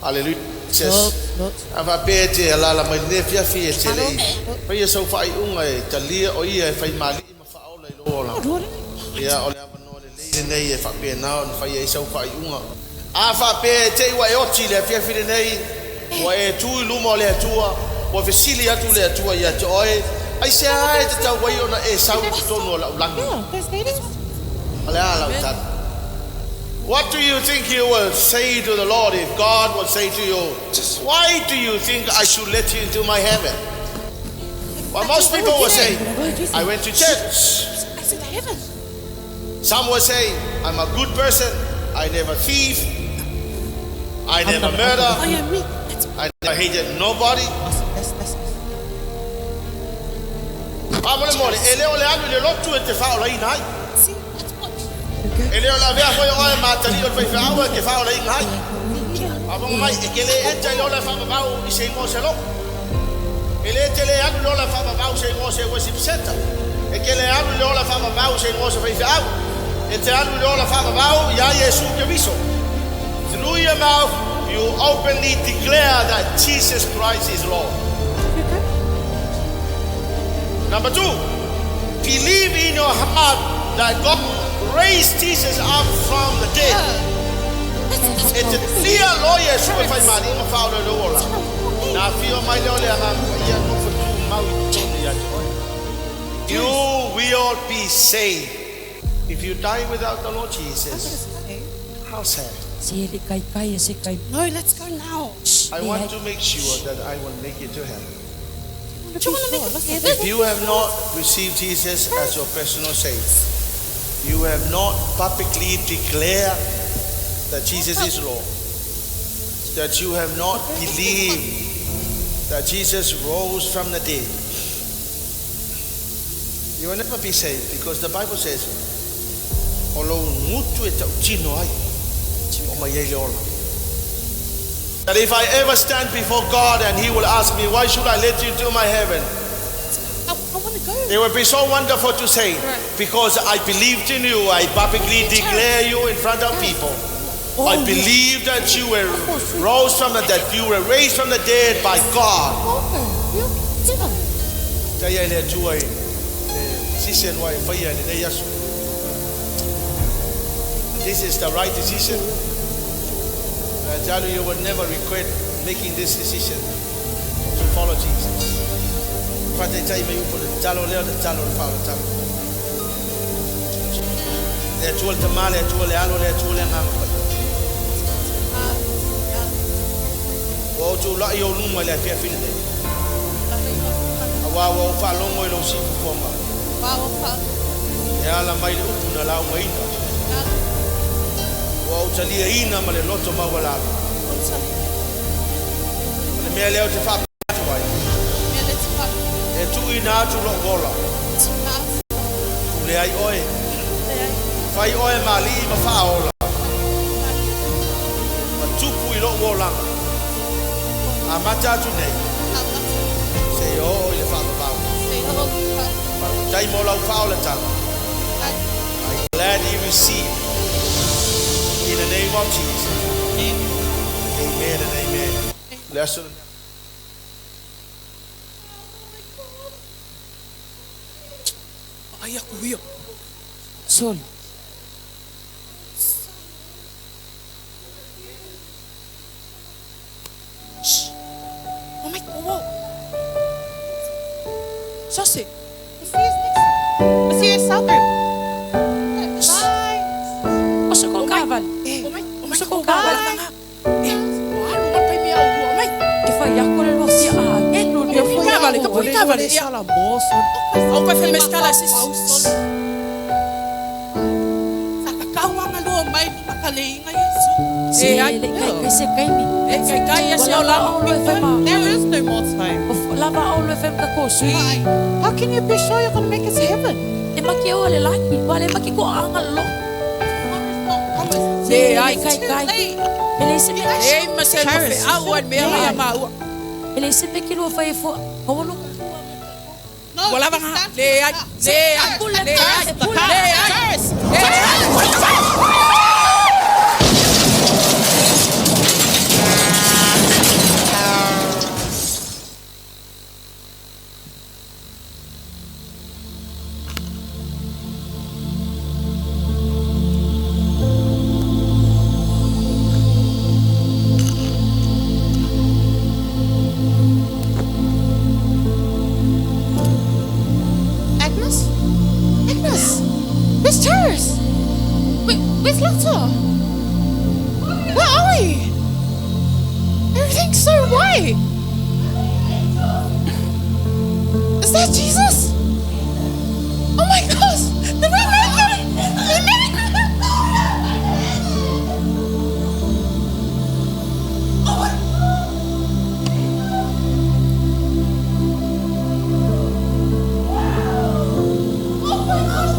Aleluia. A faapea e te alala mai lenei afiafi e te le'i faia sau faaiuga e talia o ia e faimali'i ma faaola i lou olaga. Ia o le avanoa lelei lenei e faapenā ona faia ai sau faaiuga. A faapea e te i ua e oti le afiafi lenei ua e tu i luma o le Atua ua fesili atu le Atua ia te oe ai se a e tatau ai ona e sau i totonu o lau lagi. O le a lau tala. What do you think you will say to the Lord if God will say to you, why do you think I should let you into my heaven? Well, most people will say, I went to church. I said heaven. Some will say, I'm a good person. I never thief. I never murder. Oh yeah, me. That's I never hated nobody. that's A mole mole, e leo le alu le lotu e te whaola ina ai. See, that's what. E leo la vea foi oe mātali o le whaiwhiaua e te whaola ina ai. A monga mai, e ke le enta i lola whaapapau i se ingoa se loko. E le te le alu lola whaapapau se ingoa se worship center. E ke le alu lola whaapapau se ingoa se whaiwhiau. E te alu lola whaapapau ia Yesu Keriso. Through your mouth, you openly declare that Jesus Christ is Lord. Number two, believe in your heart that God raised Jesus up from the dead. E te tia lo Yesu e whai mani ma whaola le ola. Nā whio mai leo le anga ia no whatu mau i tonu ia te oe. You will be saved if you die without the Lord Jesus. How sad. Se le kai kai e se kai. No, let's go now. I want to make sure that I will make it to heaven. Do you want to make it If you have not received Jesus as your personal Savior, you have not publicly declared that Jesus is Lord, that you have not believed that Jesus rose from the dead, you will never be saved because the Bible says, O lo ngutu e tautino ai, o mai ai le ola. That if I ever stand before God and He will ask me, why should I let you into my heaven? I want to go. It would be so wonderful to say, because I believed in you, I publicly declare you in front of people. I believe that you were rose from the dead, you were raised from the dead by God. Tai ai le Atua i le decision wa e whaia le nei aso. This is the right decision. I tell you, you will never regret making this decision to follow Jesus. Whatetai mai upo le talo leo le talo le whao le talo. Le Atua le Tama, le Atua le Alo, le Atua le Agaga Paia. Ua ou tulai i ou luma i le afiafi lenei, auā ua ou faalogo i lou siufofoga e ala mai le upu na laugaina. Ua ou taliaina ma le loto maualalo. O le mea lea ou te faapea atu ai, e tuuina atu lou ola, pule ai oe, fai oe ma alii ma faaola, ma tupu i lou olaga, amata atu nei, seia oo i le faavavau. Faafetai mo lau faaolataga. I gladly receive in the name of Jesus. Amen and amen. Le aso lenei. Ai aku ia. Solo. Oh my god. Sose. See you supper. Bye. O sa kong kaval. Oh my, oh my Sa kong god. kaval. Eh, alu mai pai mea ua mai. Ke fai ako le losi a Eh, lo le kavale, ka pui kavale. Ia. Au kai fe meskala sis. Sakakau anga lua mai ni makaleinga Yesu. Se Eh, ai. le kai kai se kai mi. Eh, kai kai ya se Wala ola. va o lo fe ma. There is no more time. Lava o lo fe ka ko sui. How can you be sure you're going to make it to heaven? E maki o le laki. Wale maki ko anga lo. Se ai. Kai kai. E le se me Eh, ma se ma fe au ai mea ia ma ua. e le se me ki lo fai fo. O lo Wala va le ai. Le ai. Le ai. Le ai. Le ai. Agnes? Agnes! Where's Charis? Wait, where's Lata? Where are we? Everything's so white. Is that Jesus? Oh my gosh! The red man! The man! Oh my. Oh my gosh!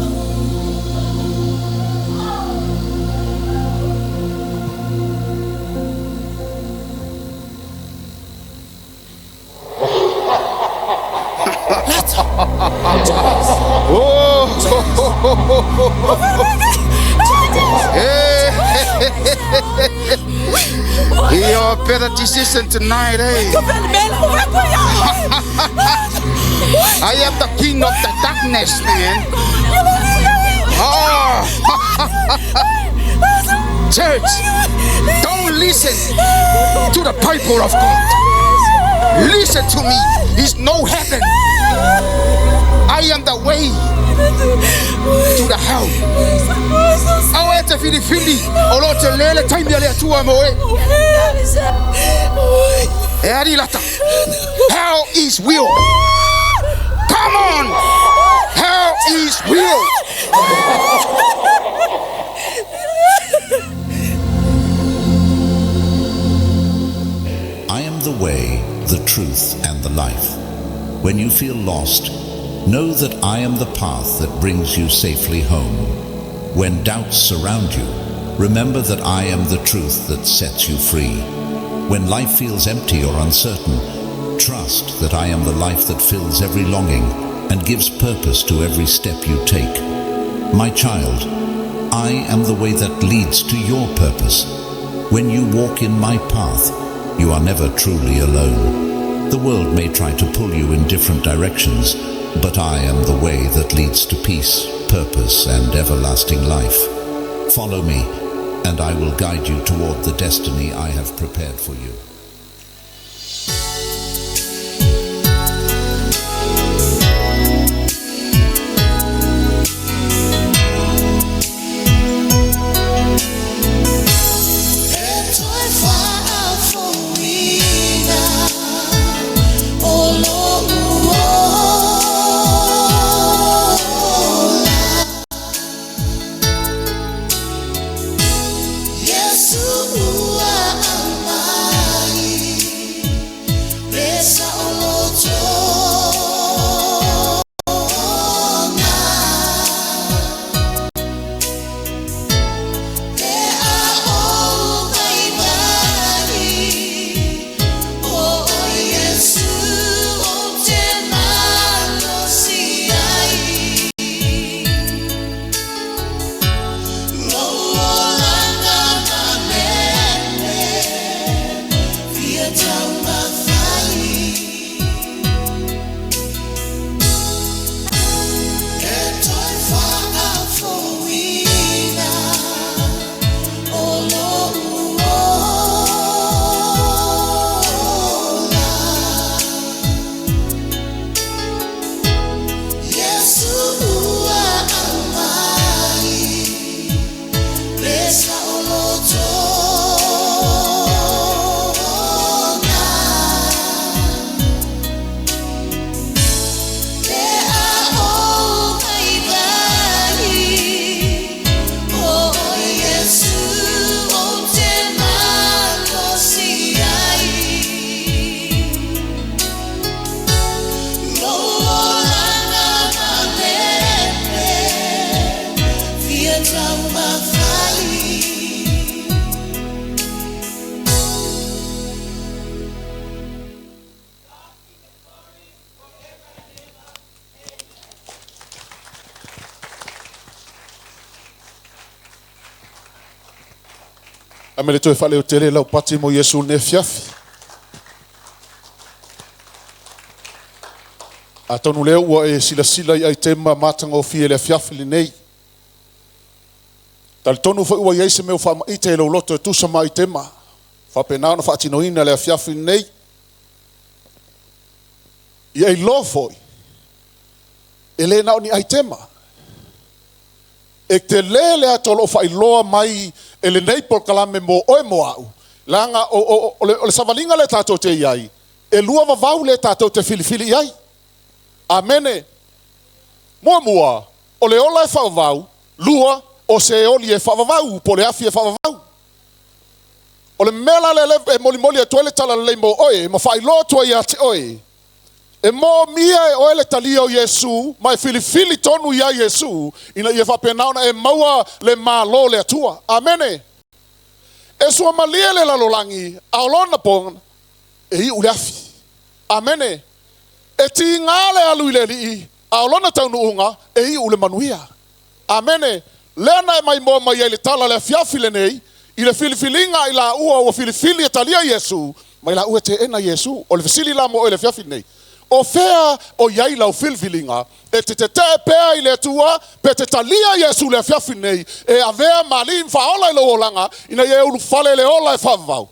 Your better decision tonight, eh? I am the king of the darkness, man. Oh. Church, don't listen to the people of God. Listen to me. There's no heaven. I am the way to the hell. Au e te whiriwhiri, o lo te lele taimi a le atua mo e. E ari lata. Hell is real. Come on. Hell is real. I am the way, the truth, and the life. When you feel lost, know that I am the path that brings you safely home. When doubts surround you, remember that I am the truth that sets you free. When life feels empty or uncertain, trust that I am the life that fills every longing and gives purpose to every step you take. My child, I am the way that leads to your purpose. When you walk in my path, you are never truly alone. The world may try to pull you in different directions, but I am the way that leads to peace, purpose, and everlasting life. Follow me, and I will guide you toward the destiny I have prepared for you. A me le toe faaleotele lau pati mo Iesu lenei afiafi. Atonu lea ua e silasila i aitema matagofie i le afiafi lenei. Talitonu foi ua i ai se mea ua faamaite i lou loto e tusa ma aitema. Faapena ona faatinoina le afiafi lenei. Ia iloa foi, e le na o ni aitema. E tele le ata o lo o faailoa mai e lenei polokalame mo oe mo au, leaga o le savaliga lea tatou te i ai, e lua vavau lea tatou te filifili i ai. Amene. Muamua, o le ola e faavavau. Lua, o se oli e faavavau, po o le afi e faavavau. O le mea la lea e molimoli atu ai le talalelei mo oe, ma faailoa atu ai ia te oe, e moomia e oe le talia o Iesu, ma e filifili tonu ia Iesu, ina ia faapena ona e maua le Malo o le Atua. Amene. E suamalie le lalolagi, a o lona pona, e iu le afi. Amene. E tiga le alu i le alii, a o lona taunuuga, e iu le manuia. Amene. Lea na e maimoa mai ai le tala le afiafi lenei, i le filifiliga a i laua ua filifili e talia Iesu, ma i laua e teena Iesu. O le fesili la mo oe i le afiafi lenei, o fea o i ai lau filifiliga? E te tetee pea i le Atua, pe te talia Iesu i le afiafi lenei, e avea ma Alii ma Faaola i lou olaga, ina ia e ulufale i le ola e faavavau?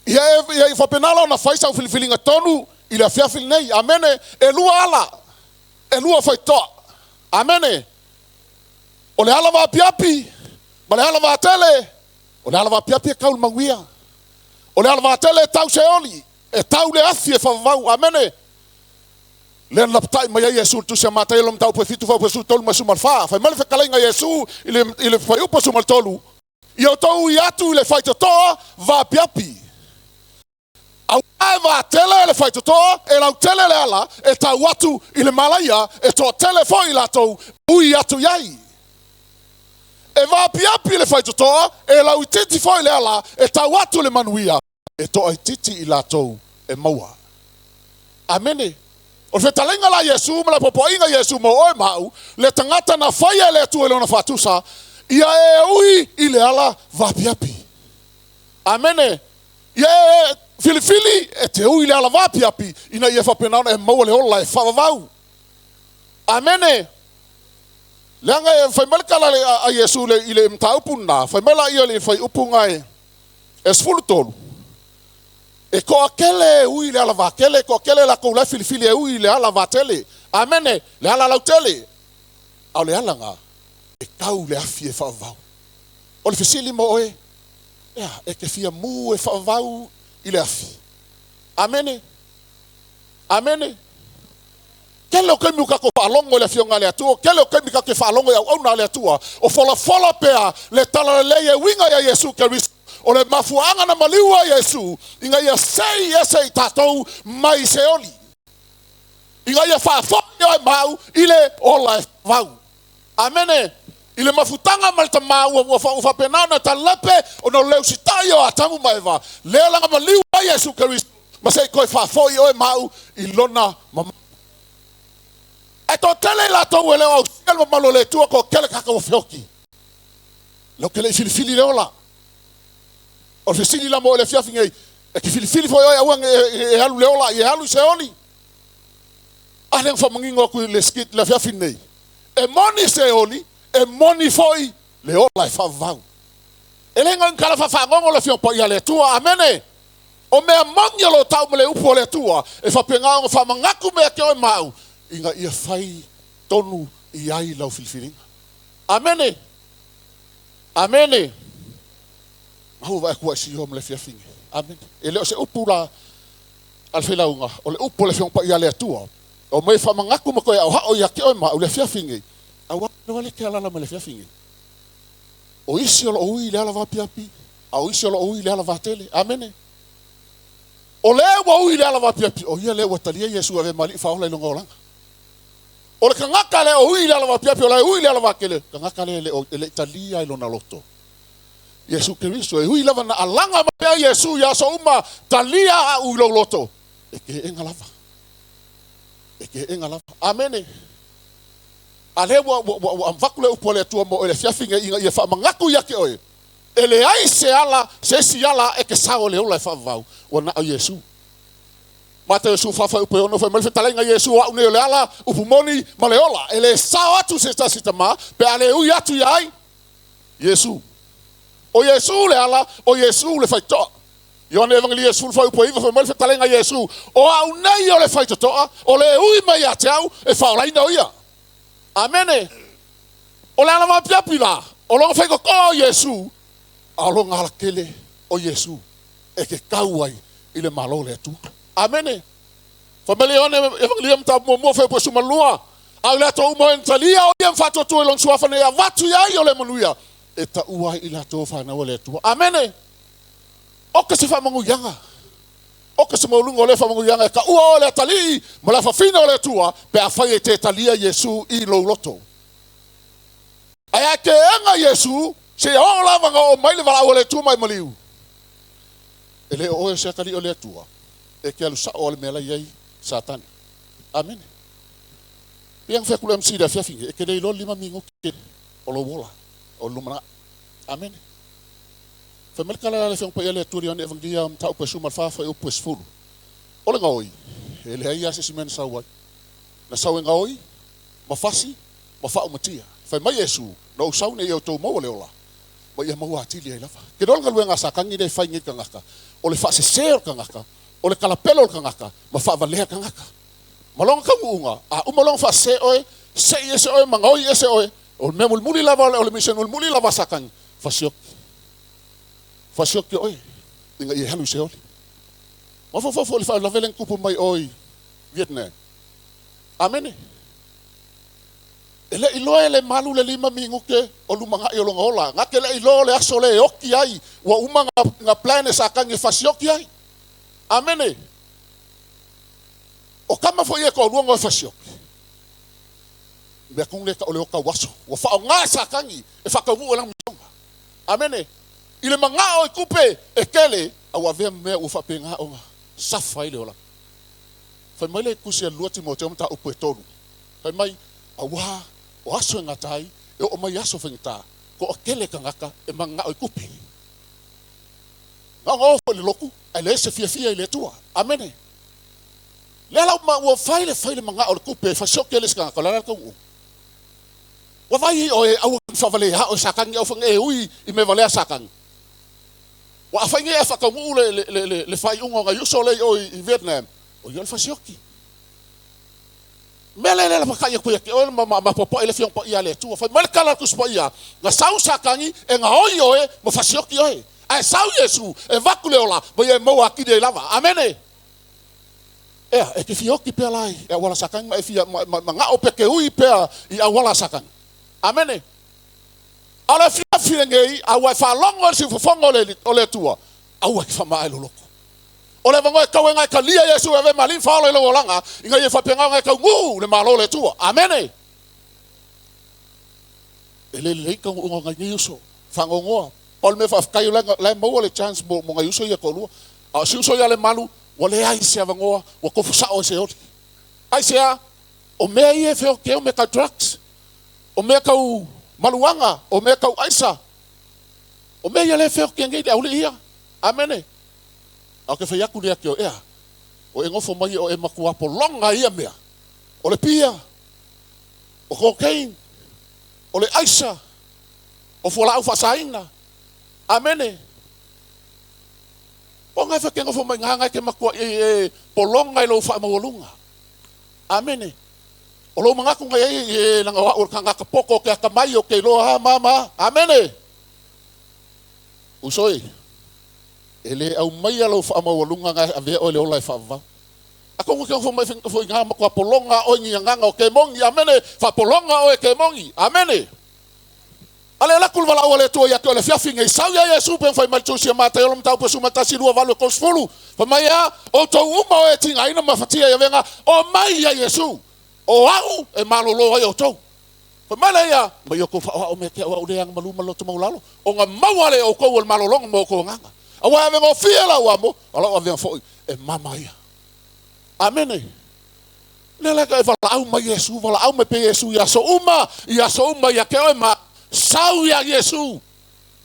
Ia e faapena la ona fai sau filifiliga tonu i le afiafi lenei. Amene. E lua ala, e lua faitotoa. Amene. O le ala vaapiapi ma le ala vatele. O le ala vaapiapi e tau le manuia. O le ala vatele e tau seoli, e tau le afi e faavavau. Amene. Lea na lapatai mai ai Iesu i le tusi a Mataio lona mataupu e 7 fuaiupu e 13 ma le 14. Fai mai le fetalaiga a Iesu i le fuaiupu 13, Ia outou ui atu i le faitotoa vaapiapi. Aua e vatele le faitotoa, e lautele le ala e tau atu i le malaia, e toatele foi i latou e ui atu i ai. E vaapiapi le faitotoa, e lauitiiti foi le ala e tau atu i le manuia, e toaitiiti i latou e maua. Amene. O le fetalaiga la a Iesu ma le apoapoaiga a Iesu mo oe ma au, le tagata na faia e le Atua i Lona faatusa, ia e ui i le ala vaapiapi. Amene. Ia e filifili e te ui i le ala vaapiapi, ina ia faapena ona e maua le ola e faavavau. Amene. Leaga e fai mai le tala a Iesu i le mataupu lena, fai mai laia i le fuaiupu e 13, E toatele e ui i le ala vatele, e toatele latou la e filifili e ui i le ala vatele. Amene, le ala lautele. A o le ala na, e tau le afi e faavavau. O le fesili mo oe, ea, e te fia mu e faavavau i le afi? Amene. Amene. Tele o taimi ua tatou faalogo i le Afioga a le Atua, tele o taimi tatou te faalogo i auauna a le Atua, o folafola pea le talalelei e uiga ia Iesu Keriso. O le mafuaaga na maliu ai Iesu, ina ia sei ese i tatou mai Seoli, ina ia faafoi oe ma au i le ola e vau. Amene. I le mafutaga ma le Tama ua faapena ona talepe ona o le usitai o Atamu ma Eva, lea la na maliu ai Iesu Keriso, ma se i toe faafoi oe ma au i lona mamalu. Ae toatele i latou e le o ausia le mamalu o le Atua, toatele tagata ua feoti. Lau te le i filifili le ola. O le fesili la mo oe i le afiafi nei, e te filifili foi oe aua ne i alu i le ola, ia e alu i Seoli? A lea na faamanino atu i le skit i le afiafi nei, e moni Seoli, e moni foi le ola e faavavau. E le na o ni tala faafagogo le Afioga Paia a le Atua. Amene! O mea moni o lo o tau ma le upu a le Atua e faapena ona faamanatu mea te oe ma au, ina ia fai tonu i ai lau filifiliga. Amene! Amene! Maua vaai atu ai Sioa ma le afiafi nei. Amene. E le o se upu la a le failauga, o le upu a le Afioga Paia a le Atua, o mea e faamanatu ma toe aoao ia te oe ma au i le afiafi nei, aua le te alaala mai le afiafi nei. O isi o lo o ui i le ala vaapiapi, a o isi o lo o ui i le ala vatele. Amene. O le ua ui i le ala vaapiapi, o ia lea ua talia Iesu e avea ma Alii Faaola i lona olaga. O le tagata lea o ui i le ala vaapiapi, o la e ui i le ala vatele, tagata lea e le i talia i lona loto Iesu Keriso. E ui lava na alaga mai pea Iesu i aso uma, talia au i lou loto, e keega lava. E keega lava. Amene. A lea ua avatu le upu a le Atua mo oe i le afiafi nei ina ia faamanatu ia te oe. E leai se ala, se isi ala e ke sao le ola e whaavau, ua na o Iesu. Mateo 14 fuaiupu e 6, fai mai le fetalaiga a Iesu, O au nei o le ala, upu moni, ma le ola, e le sao atu se tasi i Tamā, pe a le ui atu ia ai? Iesu. O Iesu le ala, o Iesu le faitotoa. Ioane Evagelia 10 fuaiupu e 9, fai mai le fetalaiga a Iesu, O au nei o le faitotoa, o le ui mai ia te au, e faaolaina o ia. Amene. O le ala vaapiapi la, o lona faitotoa o Iesu, a o lona alatele o Iesu e ke kau ai i le Malo o le Atua. Amene. Fai mai le Ioane Evagelia mataupu muamua fuaiupu e 12, A o i latou uma o e na talia o ia ma faatuatua i lona suafa ina ia avatu iā ia o le manuia e taua ai i latou o fanau a le Atua. Amene. Oka se faamanuiaga. Oka se maualuga o lea faamanuiaga e taua oe le atalii ma le afafina o le Atua pe afai e te talia Iesu i lou loto. Ae a keega Iesu, seia oo lava na oo mai le valaau a le Atua mai maliu. E le o oe o se atalii o le Atua, e te alu sao a le mea la i ai Satani. Amene. Pei ona fai atu le MC i le afiafi nei, e te le iloa le 5 minute o lou ola, o le lumanai. Amene. Fai mai le tala a le Afioga Paia a le Atua i Ioane Evangelia mataupu e 14 fuaiupu e 10. O le gaoi, e leai lava se isi mea na sau ai. Na sau e gaoi, ma fasi, ma faaumatia. Fai mai Iesu, Na ou sau nei ia outou maua le ola, ma ia maua atili ai lava. Ke loa le galuega a Satani lea e fai nei i le tagata, o le faasese o le tagata, o le kalapelo o le tagata, ma faavalea le tagata. Ma lona taunuuga, a uma lona faasese oe, sei ese oe ma gaoi ese oe, o le mea mulimuli lava, o le mission mulimuli lava a Satani, fasioki. Fasioki oe, ina ia e alu i Seoli. Mafaufau foi i le faalavelave lea na tupu mai o i Vietnam. Amene. E le i loa e le malu le 5 minute o lumanai o lona ola, na te le i loa o le aso lea e oti ai, ua uma na plan e Satani e fasioki ai. Amene. O tama foi ia e toalua na o e fasioki. Mea tonu lea e tau o le ota aso. Ua faaaoga e Satani e faataunuu ai lana miliona. Amene. I le manao i tupe e tele, a ua avea ma mea ua faapena ona safa ai le olaga. Fai mai le Tusi a le 2 Timoteo mataupu e 3, fai mai, Auā, o aso e gata ai, e oo mai aso faigata, toatele tagata e mananao i tupe. Na ona oo foi i le lotu, ae leai se fiafia i le Atua. Amene. Lea la ua ua fai le fai le manao o le tupe e fasioki ai le isi tagata, o le a la le taunuuga? Ua vaai ai oe, aua ne i faavalea oe Satani, aua foi ne i e ui i mea valea a Satani. Ua afai nei ae faataunuu le, le, le, le, le faaiuga o nai uso lea i o i, i Vietnam, o ia o le fasioki. Mea lea lea lapatai atu ia te oe ma, ma, ma popoe le Afioga Paia a le Atua. Fai mai le tala a le Tusi Paia, na sau Satani e gaoi oe ma fasioki oe. Ae sau Iesu e vaku le ola ma ia e maua atili ai lava. Amene. Ea, e te fia oti pea la i auala Satani ma e fia ma, ma, manao pea ke ui pea i auala a Satani. Amene. A o le afiafi lenei, a ua e faalogo i le siufofoga o le, o le Atua, aua e te faamaea i lou loto. O le avanoa e tau ai na e talia Iesu e avea ma Alii ma Faaola i lou olaga, ina ia faapena ona e taunuu le Malo o le Atua. Amene! E le lelei taunuuga o nai nei uso. Faanoanoa. Pau le mea faafetai o la e maua le chance mo, mo nai uso ia e toalua. A o si uso ia Lemalu, ua leai se avanoa, ua tofu sao ai Seoli. Aisea? O mea ia e feote o mea tau drugs, o mea tau maluaga, o mea tau aisa, o mea ia lea e feote nei le aulii ia. Amene. A o ke fai atu lea ke o ea, o e nofo mai o e matua pologa i ia mea, o le pia, o cocaine, o le aisa, o fualaau faasaina. Amene. O ngai fa ke nofo mai ngā ngai ke matua i e pologa i lou faamaualuga. Amene. O lou manatu ngai ai e leaga o au o le tagata poto o ke atamai o ke iloa a ma ma. Amene. Uso e, e le aumaia lou faamaualuga ngai avea oe le ola e faavavau. Atonu ke nofo mai foi ngā matua pologa oe ni agaga o kemoni. Amene. Faapologa oe kemoni. Amene. A le alu atu le valaau a le Atua ia te oe i le afiafi nei, sau ia Iesu pe fai mai le Tusi a Mataio le mataupu e 11, 2, 8, 30. Fai mai ea, Outou uma o e tigaina ma fatia i avega, omai ia Iesu, o au e malolo ai outou. Fai mai lea ia, Mai outou faaoao mea te au au le agamalu ma le loto maualalo, ona maua lea e outou o le malologa mo outou agaga. Aua e avegofie lau amo, a o lau avega foi e mama ia. Amene. Lea la e valaau mai Iesu, valaau mai pea Iesu i aso uma, i aso uma ia te oe ma sau ia Iesu.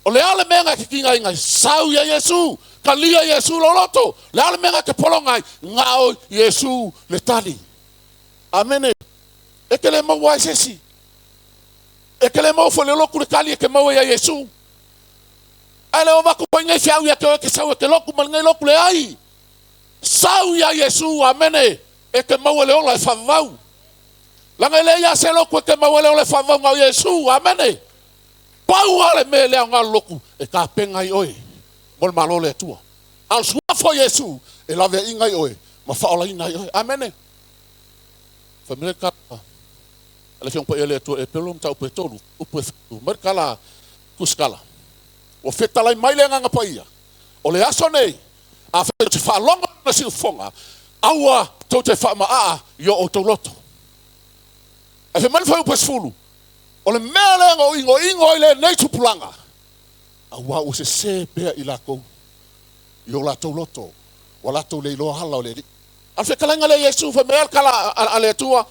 O le a le mea e te tiga inga, sau ia Iesu, kalia Iesu lo loto. Le a le mea e te pologa ai, gao Iesu le tali. Amene. E te le maua ai se isi. E te le maua foi le loku le tali e te maua ia Iesu. Ae le o vaku foi nei feau ia te oe te sau e te loku ma lenei loku le ai. Sau ia Iesu, amene, e te maua le ola e faavavau. Laga e leai lava se loku e te maua le ola e faavavau na o Iesu, amene. Pau lava le mea e le aoga le loku e tapena ai oe mo le Malo o le Atua. A o le suafa o Iesu e laveaiina ai oe ma faaolaina ai oe. Amene. Fai mai le tala a le Afioga Paia a le Atua Epelo mataupu e 3, upu e 7, mai le tala a Tusikala. Ua fetalai mai le Agaga Paia, o le aso nei, afai tou te faalogo i lona siufofoga, aua tou te faamaaa i o outou loto. Ae fai mai le fuaiupu e 10, O le mea lea na ou igoigo ai lenei tupulaga, auā ua sese pea i latou i o latou loto, ua latou le iloa ala o le Alii. A o le fetalaiga lea a Iesu, fai mai ai le tala a le Atua,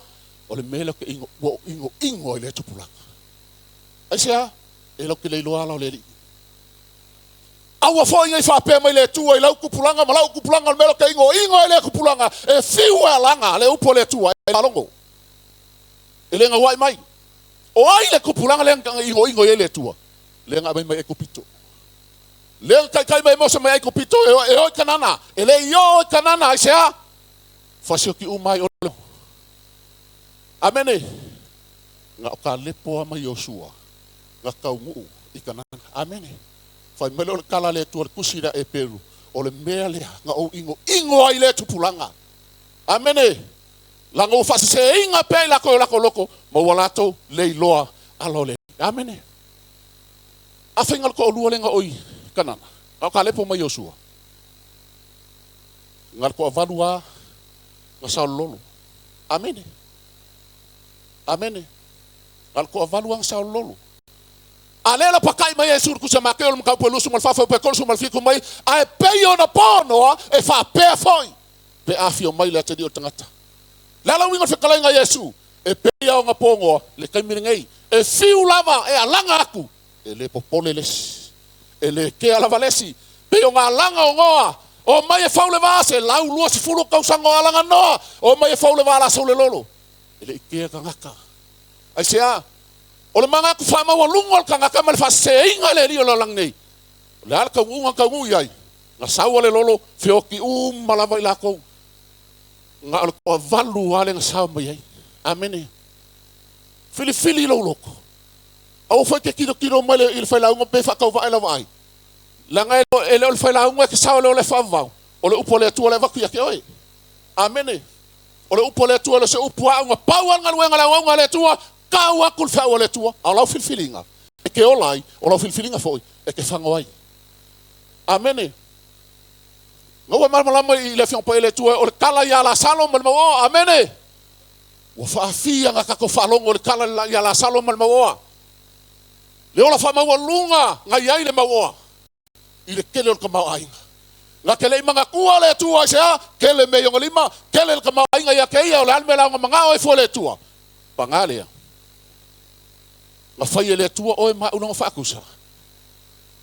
O le mea lea ou te ua ou igoigo ai lea tupulaga. Aisea? E latou te le iloa ala o le Alii. Aua foi nei faapea mai le Atua i lau tupulaga ma lau tupulaga, o le mea lea ou te igoigo ai lea tupulaga, e fiu e alaga le upu a le Atua e faalogo. E le gauai mai. O ai le tupulaga lea na igoigo i ai le Atua? Lea na aumai mai Aikupito. Lea na taitai mai Mose mai Aikupito e o i Kanana. E le i oo i Kanana, aisea? Fasioti uma ai o le. Amene. Na o Kalepo lava ma Iosua na taunuu i Kanana. Amene. Fai mai lea o le tala a le Atua i le tusi lea a Eperu, o le mea lea na ou igoigo ai lea tupulaga. Amene. Leaga ua faaseseina pea i latou i o latou loto, ma ua latou le iloa ala o le Alii. Amene. A faiga le toalua lea na o i Kanana, na o Kalepo ma Iosua, na le toavalu lava na saolololo. Amene. Amene. Na le toavalu lava na saolololo. A lea la pakai mai Iesu i le tusi a Mateo i le mataupu e 24 fuaiupu e 37 mai, ae pei ona po Noa, e faapea foi pe afio mai le atalii o le tagata. Le ala uiga o le fetalaiga a Iesu, e pei lava ona po Noa le taimi lenei, e fiu lava e alaga atu, e le popole le isi, e le kea lava le isi, pei o ngā alaga o Noa, o mai e fau le vā, 120 tausaga o alaga Noa, o mai e fau le vā la sau le lolo, e le i kea tagata. Aisea? O le manatu faamaualuga o le tagata ma le faaseseina e le alii o le lalolagi nei, o le a le taunuuga na taunuu i ai? Na sau a le lolo, feoti uma lava i latou. Na o le toavalu lava lea na sao mai ai. Amene. Filifili lou loto. Aua foi te tilotilo mai i le failauga pe faatauvae lau vaai. Leaga e le o le failauga e te sao e le o le faavavau. O le upu a le Atua lea e avatu ia te oe. Amene. O le upu a le Atua e le o se upu a au na pau lava le galuega a le auauna a le Atua, tau atu le feau a le Atua. A o lau filifiliga e te ola ai, o lau filifiliga foi e te fago ai. Amene. Na ua malamalama i le Afioga Paia le Atua o le tala ia Lasalo ma le mauoa. Amene. Ua faafia na tatou faalogo i le tala ia Lasalo ma le mauoa. Le ola faamaualuga na i ai le mauoa i le tele o le tamaoaiga. Na te le i manatua le Atua aisea? Tele mea i ona lima, tele le tamaoaiga ia te ia, o le a le mea la ona manao ai fua le Atua? Paga lea. Na fai e le Atua oe ma au lona faatusa.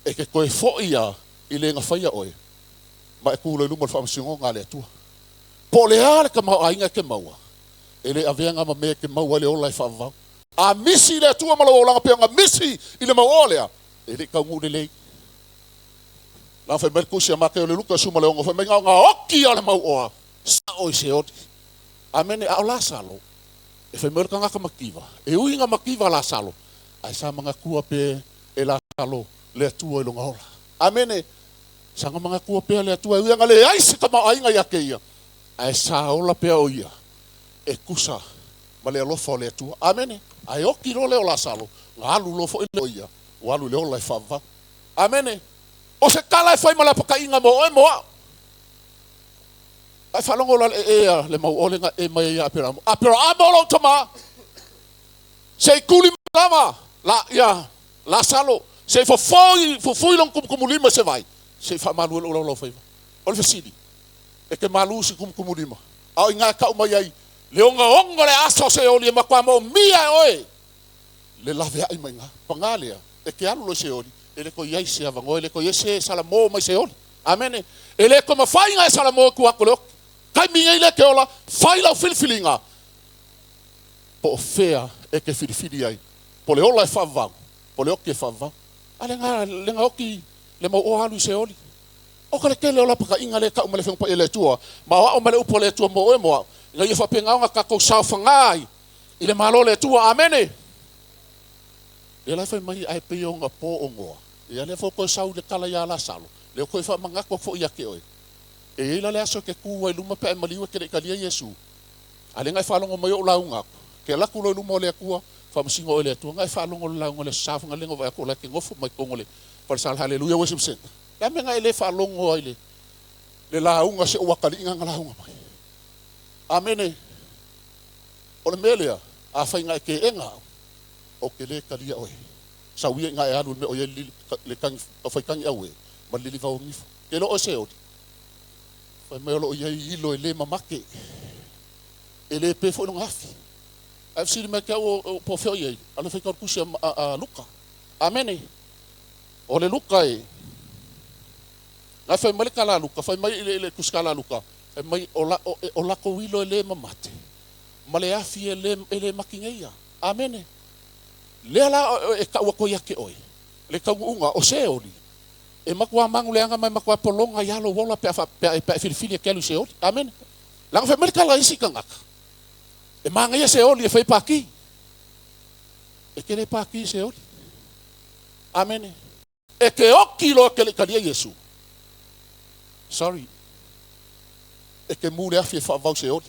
E te toe foi lava i le na faia oe, ma e tu loa i luma o le faamasinoga a le Atua. Po o le a le tamaoaiga e te maua, e le avea na ma mea e te maua ai le ola e faavavau. A misi i le Atua ma lou olaga pei ona misi i le mau oa lea, e le i taunuu lelei. Na fai mai le tusi a Mateo i le Luka 16, fai mai na ona oti lava le mau oa, sao i Seoli. Amene, a o Lasalo, e fai mai o le tagata mativa, e ui ina mativa Lasalo, ae sa manatua pe e Lasalo le Atua i lona ola. Amene. Sa manatua pea le Atua e ui ana leai se tamaoaiga ia te ia, ae sa ola pea o ia e tusa ma le alofa o le Atua. Amene. Ae oti loa lea o Lasalo, na alu loa foi lea o ia, ua alu i le ola e faavavau. Amene. O se tala e fai ma lapataiga mo oe mo au. Ae faalogo la le ee a le mau ole na ee mai ai ia Aperaamo. Aperaamo lou tama! Se i tuli mai lava la, ia Lasalo, se i fofoi, fufui lona tumutumulima i se vai, se i faamalu ai lou laulaufaiva. O le fesili, e te malu si tumutumulima, a o i ina e tau mai ai le ogaoga o le aso o Seoli e matua moomia e oe le laveai mai ina. Paga lea, e te alu loa i Seoli, E le toe i ai se avanoa, e le toe i ai se salamo mai Seoli. Amene. E le toe mafai ona e salamo i tua atu o le oti. Taimi nei lea e te ola, fai lau filifiliga, po o fea e te filifili ai, po o le ola e faavavau, po o le oti e faavavau. A le na, le na oti le mau oa alu i Seoli. Oka le tele o lapataiga lea e tau mai le Afioga Paia a le Atua, ma o a'o mai le upu a le Atua mo oe mo a'u, ina ia faapena ona tatou saofaga ai i le Malo o le Atua. Amene! Lea la e fai mai ae pei ona po o Noa, ia lea foi toe sau le tala ia Lasalo, lea ua toe faamanatu atu foi ia te oe. E i ai la le aso e te tu ai i luma pe a e maliu e te le i talia Iesu. A lea na e faalogo mai o'u lauga atu, te alu atu loa i luma o le Atua, faamasino oe e le Atua, na e faalogo i le lauga o le Aso Sa Fagalego vaai atu o la e te nofo mai totonu o le falesala Haleluia Worship Center. Le a mea na e le faalogo ai le lauga a si ou atalii na na lauga mai? Amene. O le mea lea, afai na e teena au, ou te le talia oe. Sau ia ina e alu i le mea o i ai le lili, le tagi, taufaitagi auē, ma le lili vaoagifo. Ke lo oe Seoli? Fai mai o lo o i ai ilo e le mamate, e le pe foi lona afi. Ae fesili mai te au o, po o fea o i ai? Alo e faitau le tusi a, a, a Luka. Amene. O le Luka e, na fai mai le tala a Luka, fai mai i le, i le tusi tala a Luka, fai mai o, la, o, o latou ilo e le mamate, ma le afi e le, e le makineia. Amene. Lea la e tau atu ai ia te oe, le taunuuga o Seoli, e matua manuleaga ma e matua pologa ai lava lou ola pe a, pe a, pe a e filifili e te alu i Seoli. Amene. Leaga fai mai le tala a isi tagata, e manaia Seoli e fai pati. E te le pati i Seoli. Amene. E te oki loa ke le i talia Iesu. Sorry. E te mu le afi e faavavau Seoli.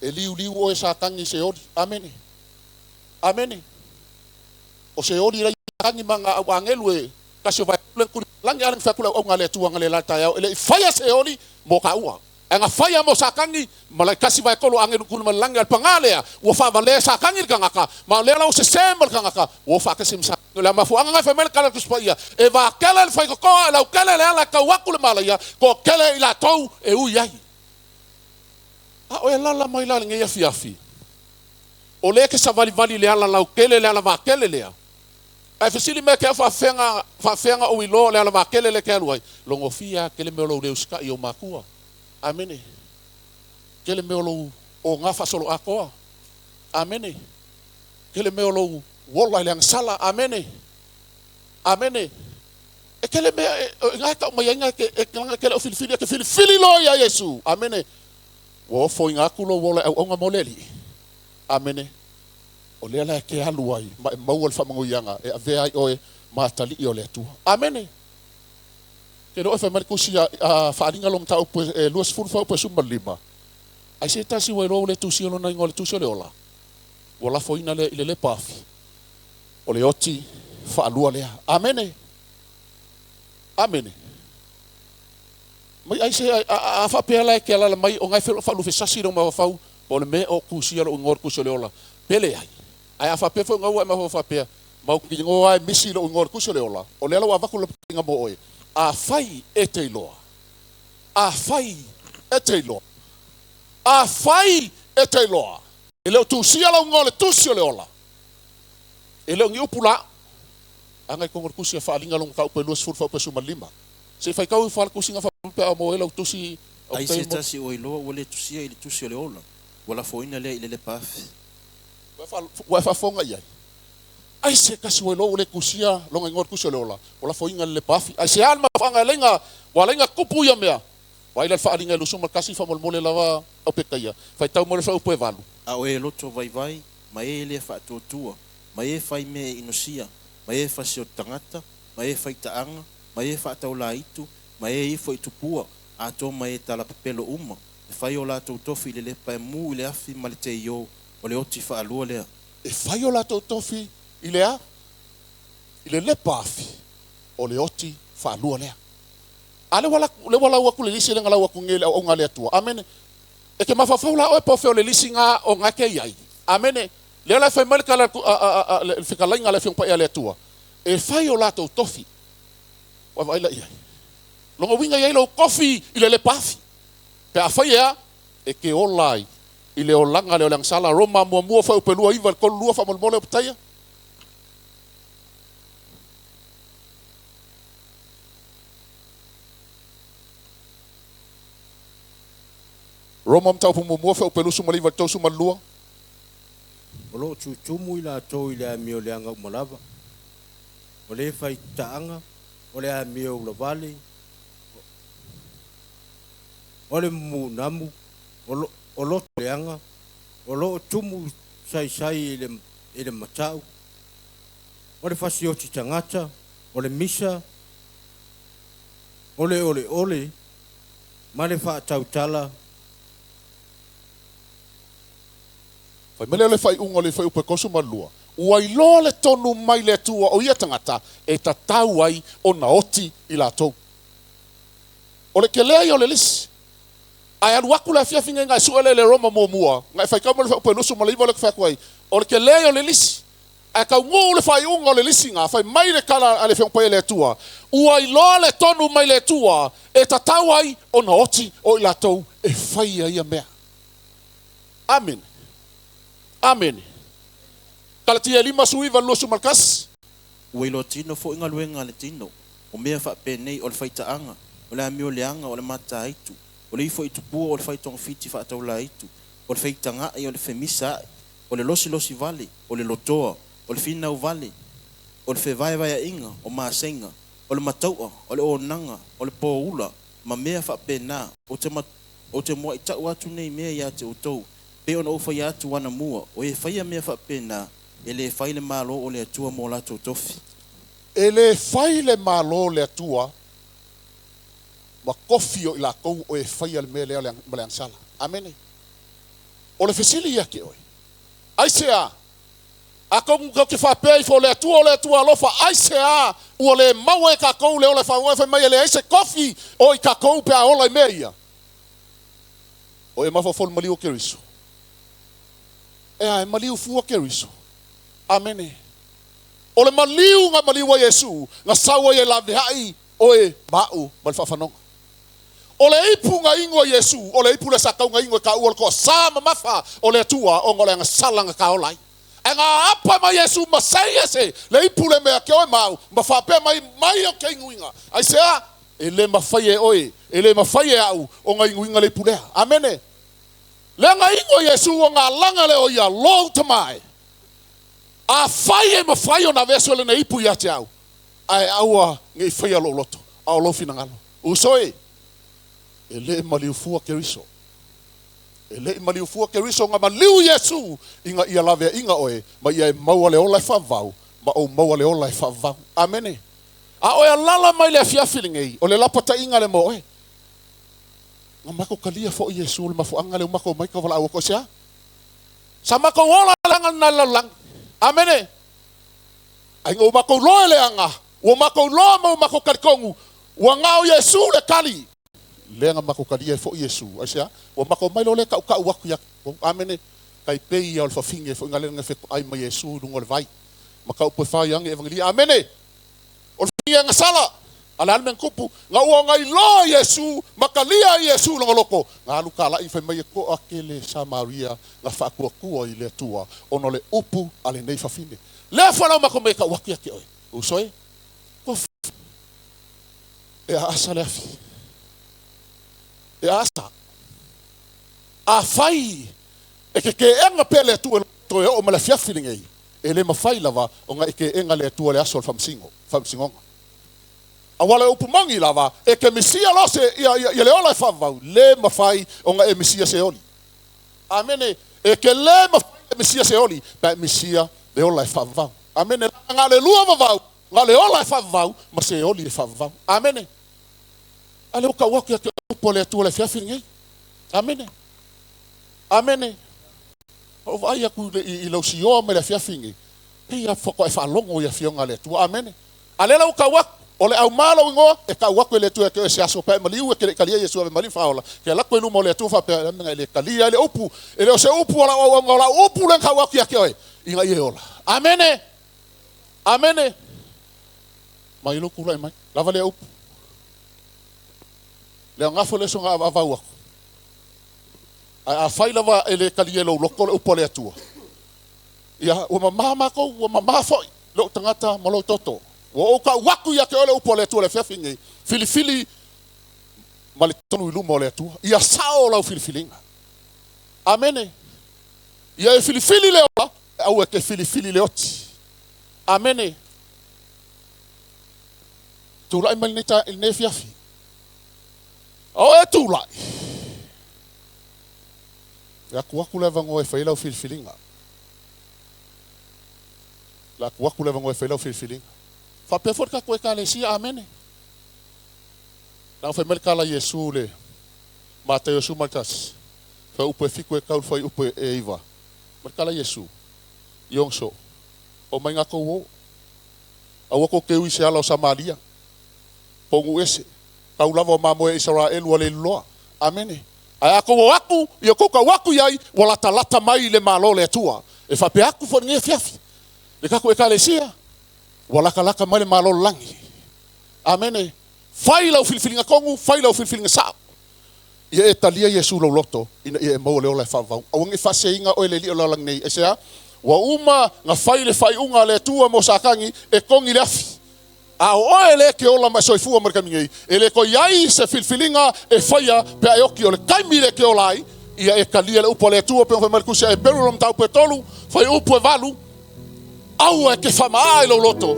E liuliu oe Satani i Seoli. Amene. Amene. O Seoli la Satani ma na au agelu e tasi o vae kuli lagi ale fai atu le auauna a le Atua analeila i le taeao e le i faia Seoli mo taua. Ae na faia mo Satani ma le tasi vaetolu agelu kuli ma le lagi a le paga lea ua faavalea e Satani le tagata, ma o lea la ua sese ma le tagata ua o faatasi ma Satani. O le a mafuaaga na e fai mai le tala a le Tusi Paia, e vakele le faitotoa, e lautele le ala e tau atu le malaia, toatele i latou e ui ai. A o e alaala mai la i lenei afiafi, o lea e te savalivali i le ala lautele, le ala vakele lea, Ae fesili mai ke au faafefea faafefea na ou iloa o le ala vakele lea ke alu ai? Logofia a kele mea o lou le usitai i ou makua. Amene. Kele mea o lou oga faasoloatoa. Amene. Kele mea o lou ola i le agasala. Amene. Amene. E kele mea e, o ina e tau mai ai na e ke, e ke, ke le o filifili, e ke filifili loa ia Iesu. Amene. Ua ofoina atu lou ola e auauna mo le Alii. Amene. O lea la e te alu ai ma e maua le faamanuiaga e avea ai oe ma atalii o le Atua. Amene! Ke le oe fai mai le tusi a Faaaliga lona mataupu e 20 fuaiupu e 15, Ai se tasi ua iloa ua le tusia lona igoa i le tusi o le ola, ua lafoina lea i le lepa afi, o le oti faalua lea. Amene! Amene! Mai ai se a faapea la e te alaala mai o na e faalufesasi lou mafaufau po o le mea o tusia lou igoa i le tusi o le ola, pe leai. Ae a faapea foi ona ua e mafaufau faapea, Ma ou te igoa e misi lou igoa i le tusi o le ola, o lea la ua avatu le lapataiga mo oe, afai e te iloa, afai e te iloa, afai e te iloa, e le o tusia lou igoa i le tusi o le ola, e le o ni upu la, aga i totonu o le tusi a Faaaliga lona mataupu e 20 fuaiupu e 15. Se i faitau ifo lava le tusi na faapea pe a mo e lau tusi Ai se tasi ua iloa ua le tusia i le tusi o le ola, ua lafoina lea i le lepa afi. Ua e faafofoga i ai? Ai se tasi ua iloa ua le tusia lona igoa i le tusi o le ola, ua lafoina i le lepa afi. Ai se a le mafuaaga e laina, ua laina tupu ia mea? Vaai la le faaaliga e 21 faamolemole lava au petaia, faitau mai le fuaiupu e valu. A o e loto vaivai, ma e le faatuatua, ma e fai mea e inosia, ma e fasioti tagata, ma e faitaaga, ma e faataulaitu, ma e ifo i tupua, atoa ma e talapepelo uma, e fai o latou tofi i le lepa e mu i le afi ma le teio, o le oti faalua lea. E fai o latou tofi i le a? I le lepa afi, o le oti faalua lea. A lea ua lea ua lau atu le lisi lea na lau atu nei e le auauna a le Atua. Amene. E te mafaufau la oe po o fea o le lisi na o na e te i ai. Amene. Lea la e fai mai le tala a le fetalaiga a le Afioga Paia a le Atua, e fai o latou tofi. Ua vaai la i ai. Lona uiga e i ai lou tofi i le lepa afi. Pe afai e a, e te ola ai i le olaga lea o le agasala. Roma muamua fuaiupu e 2 9 i le 3 2 faamolemole Opetaia. Roma mataupu muamua fuaiupu e 29 i le 32. O lo o tutumu i latou i le amio leaga uma lava, o le faitaaga, o le amio ulavale, o le mumunamu, o loto leaga, o lo o tumu saisai i le matau, o le fasioti tagata, o le misa, o le oleole, ma le faatautala. Fai mai lea o le faaiuga o le fuaiupu e 32, Ua iloa le tonu mai le Atua o ia tagata e tatau ai ona oti i latou. O le kelea ia o le lisi. Ae alu aku le afiafi nei na e sue lea i le Roma muamua, na e faitau mai le fuaiupu e 29 lea ou te fai atu ai, o le kelea ia o le lisi. Ae taunuu le faaiuga o le lisi na, fai mai le tala a le Afioga Paia le Atua, Ua iloa le tonu mai le Atua e tatau ai ona oti o i latou e faia ia mea. Amene. Amene. Kalatia e 59 i le 21. Ua iloa tino foi galuega a le tino, o mea faapenei, o le faitaaga, o le amio leaga, o le mataitu, o le ifo i tupua, o le faitogafiti faataulaitu, o le feitaga'i, o le femisa'i, o le losilosi vale, o le lotoa, o le finau vale, o le fevaevaea'iga, o maseiga, o le matau'a, o le onaga, o le poula, ma mea faapena. Ou te ou te mua'i ta'u atu nei mea iā te outou, pei ona ou faia atu anamua, o e faia mea faapena, e lē fai le Malo o le Atua mo latou tofi. E lē fai le Malo o le Atua ma tofi o i latou o e faia le mea lea ma le agasala. Amene. O le fesili ia te oe, aisea? Atonu tatou te faapea ifo, O le Atua o le Atua alofa, aisea ua le maua e tatou le ola e faaauau? Fai mai e leai se tofi o i tatou pe a ola i mea ia. O e mafaufau i le maliu o Keriso. Ea, e maliu fua Keriso. Amene. O le maliu na maliu ai Iesu, na sau ai e laveai oe ma a'u ma le faafanoga. O le ipu na inu ai Iesu, o le ipu lea sa tau na inu e taua o le toasa mamafa o le Atua ona o le agasala na taola ai. Ae na aapa mai Iesu ma sei ese le ipu le mea ke oe ma a'u ma faapea mai, Mai ou te inuina. Aisea? E le mafai e oe, e le mafai e a'u ona inuina le ipu lea. Amene. Lea na inu ai Iesu ona alaga lea o ia, Lou Tama e, afai e mafai ona aveese o lenei ipu ia te au, ae aua ne i faia lou loto, a o lou finagalo. Uso e, e le maliu fua Keriso. E le i maliu fua Keriso na maliu Iesu ina ia laveaiga oe ma ia e maua le ola e faavavau ma ou maua le ola e faavavau. Amene. A oe alala mai le afiafi lenei, o le lapataiga le mo oe. Na matou talia foi Iesu le mafuaaga lea ua matou omai tauvalaau atu aisea? Sa matou ola leaga lena i le lalolagi. Amene. Ai ua matou loa e leaga, ua matou loa ma ua matou talitonu, ua gao Iesu le kali. Lea na matou talia ai foi Iesu. Aisea? Ua matou omai loa lea tautau atu ia te Amene. Tai pei ia o le fafine foi na lea na fetoai mai Iesu i luga o le vai. Ma tau poe fai ange evangelia. Amene. O le fafine agasala. A le a le mea na tupu? Na ua ona iloa Iesu ma talia ai Iesu i lona loto. Na alu kala'i fai mai e to'a tele Samaria na faatuatua i le Atua ona o le upu a lenei fafine. Lea folau matou mea e tau atu ia te oe, uso e, ua e aasa le afi. E aasa. Afai e ke keega pea le Atua i toe oo ma le afiafi lenei, e le mafai lava ona e keega le Atua i le aso o le faamasino, faamasinoga. Aua le upu moni lava, e ke misia loa se, ia, ia, ia le ola e faavavau, le mafai ona e misia se oli. Amene. E ke le mafai e misia se oli, pe a e misia le ola e faavavau. Amene. Na o le lua vavau, na o le ola e faavavau ma se oli e faavavau. Amene. A lea ua tau atu ia te upu a le Atua i le afiafi lenei. Amene. Amene. Na ou vaai atu i, i, i lau sioa mai le afiafi lenei, pei lava faatoa e faalogo i afioga a le Atua. Amene. A lea la ua tau atu, o le auma lou igoa, e tau atu e le Atua ia te oe se aso pe a e maliu e te le i talia Iesu ave maliu faaola, ke alu atu i luma o le Atua faapea, e mea e le talia ai le upu, e le o se upu a lau auauna, o lau upu lea na tau atu ia te oe, ina ia e ola. Amene! Amene! Mai lou tulai mai, lava lea upu. Le agafo le soga avaavau aku. Ae afai lava e le talia e lou loto le upu a le Atua, ia, ua mamā matou, ua mamā foi lou tagata ma lou toto. Ua ou tau atu ia te oe le upu a le Atua i le afiafi lenei, filifili ma le tonu i luma o le Atua. Ia sao lau filifiliga. Amene. Ia e filifili le ola, aua e te filifili le oti. Amene. Tulai mai lenei ta, lenei afiafi. O e tulai. E atu atu le avanoa e fai ai lau filifiliga. Le atu atu le avanoa e fai ai lau filifiliga. Faapea foi le tatou Ekalesia. Amene. Leaga fai mai le tala a Iesu le Mataio 11, fuaiupu e 7 e tau i le fuaiupu e 9. Mai le tala a Iesu, Ionaso, omai gatou o. Aua tou te ui i se ala o Samalia, po o nuu ese, tau lava o mamoe a Isaraelu ua le iloa. Amene. Ae a tou o atu, ia outou tau atu i ai, ua latalata mai le Malo o le Atua. E faapea atu foi i lenei afiafi, le tatou Ekalesia, ua latalata mai le Malo o le Lagi. Amene. Fai lau filifiliga tonu, fai lau filifiliga sao. Ia e talia Iesu i lou loto, ina ia e maua le ola e faavavau. Aua ne i faaseseina oe e le alii o le lalolagi nei. Aisea? Ua uma na fai le faaiuga a le Atua mo Satani e togi i le afi. A o oe lea e te ola ma e soifua mai le taimi nei, e le toe i ai se filifiliga e faia pe a e oti. O le taimi lea e te ola ai, ia e talia le upu a le Atua, pei ona fai mai le Tusi a Eperu lona mataupu e 3, fuaiupu e 8, Aua e te faamaa i lou loto,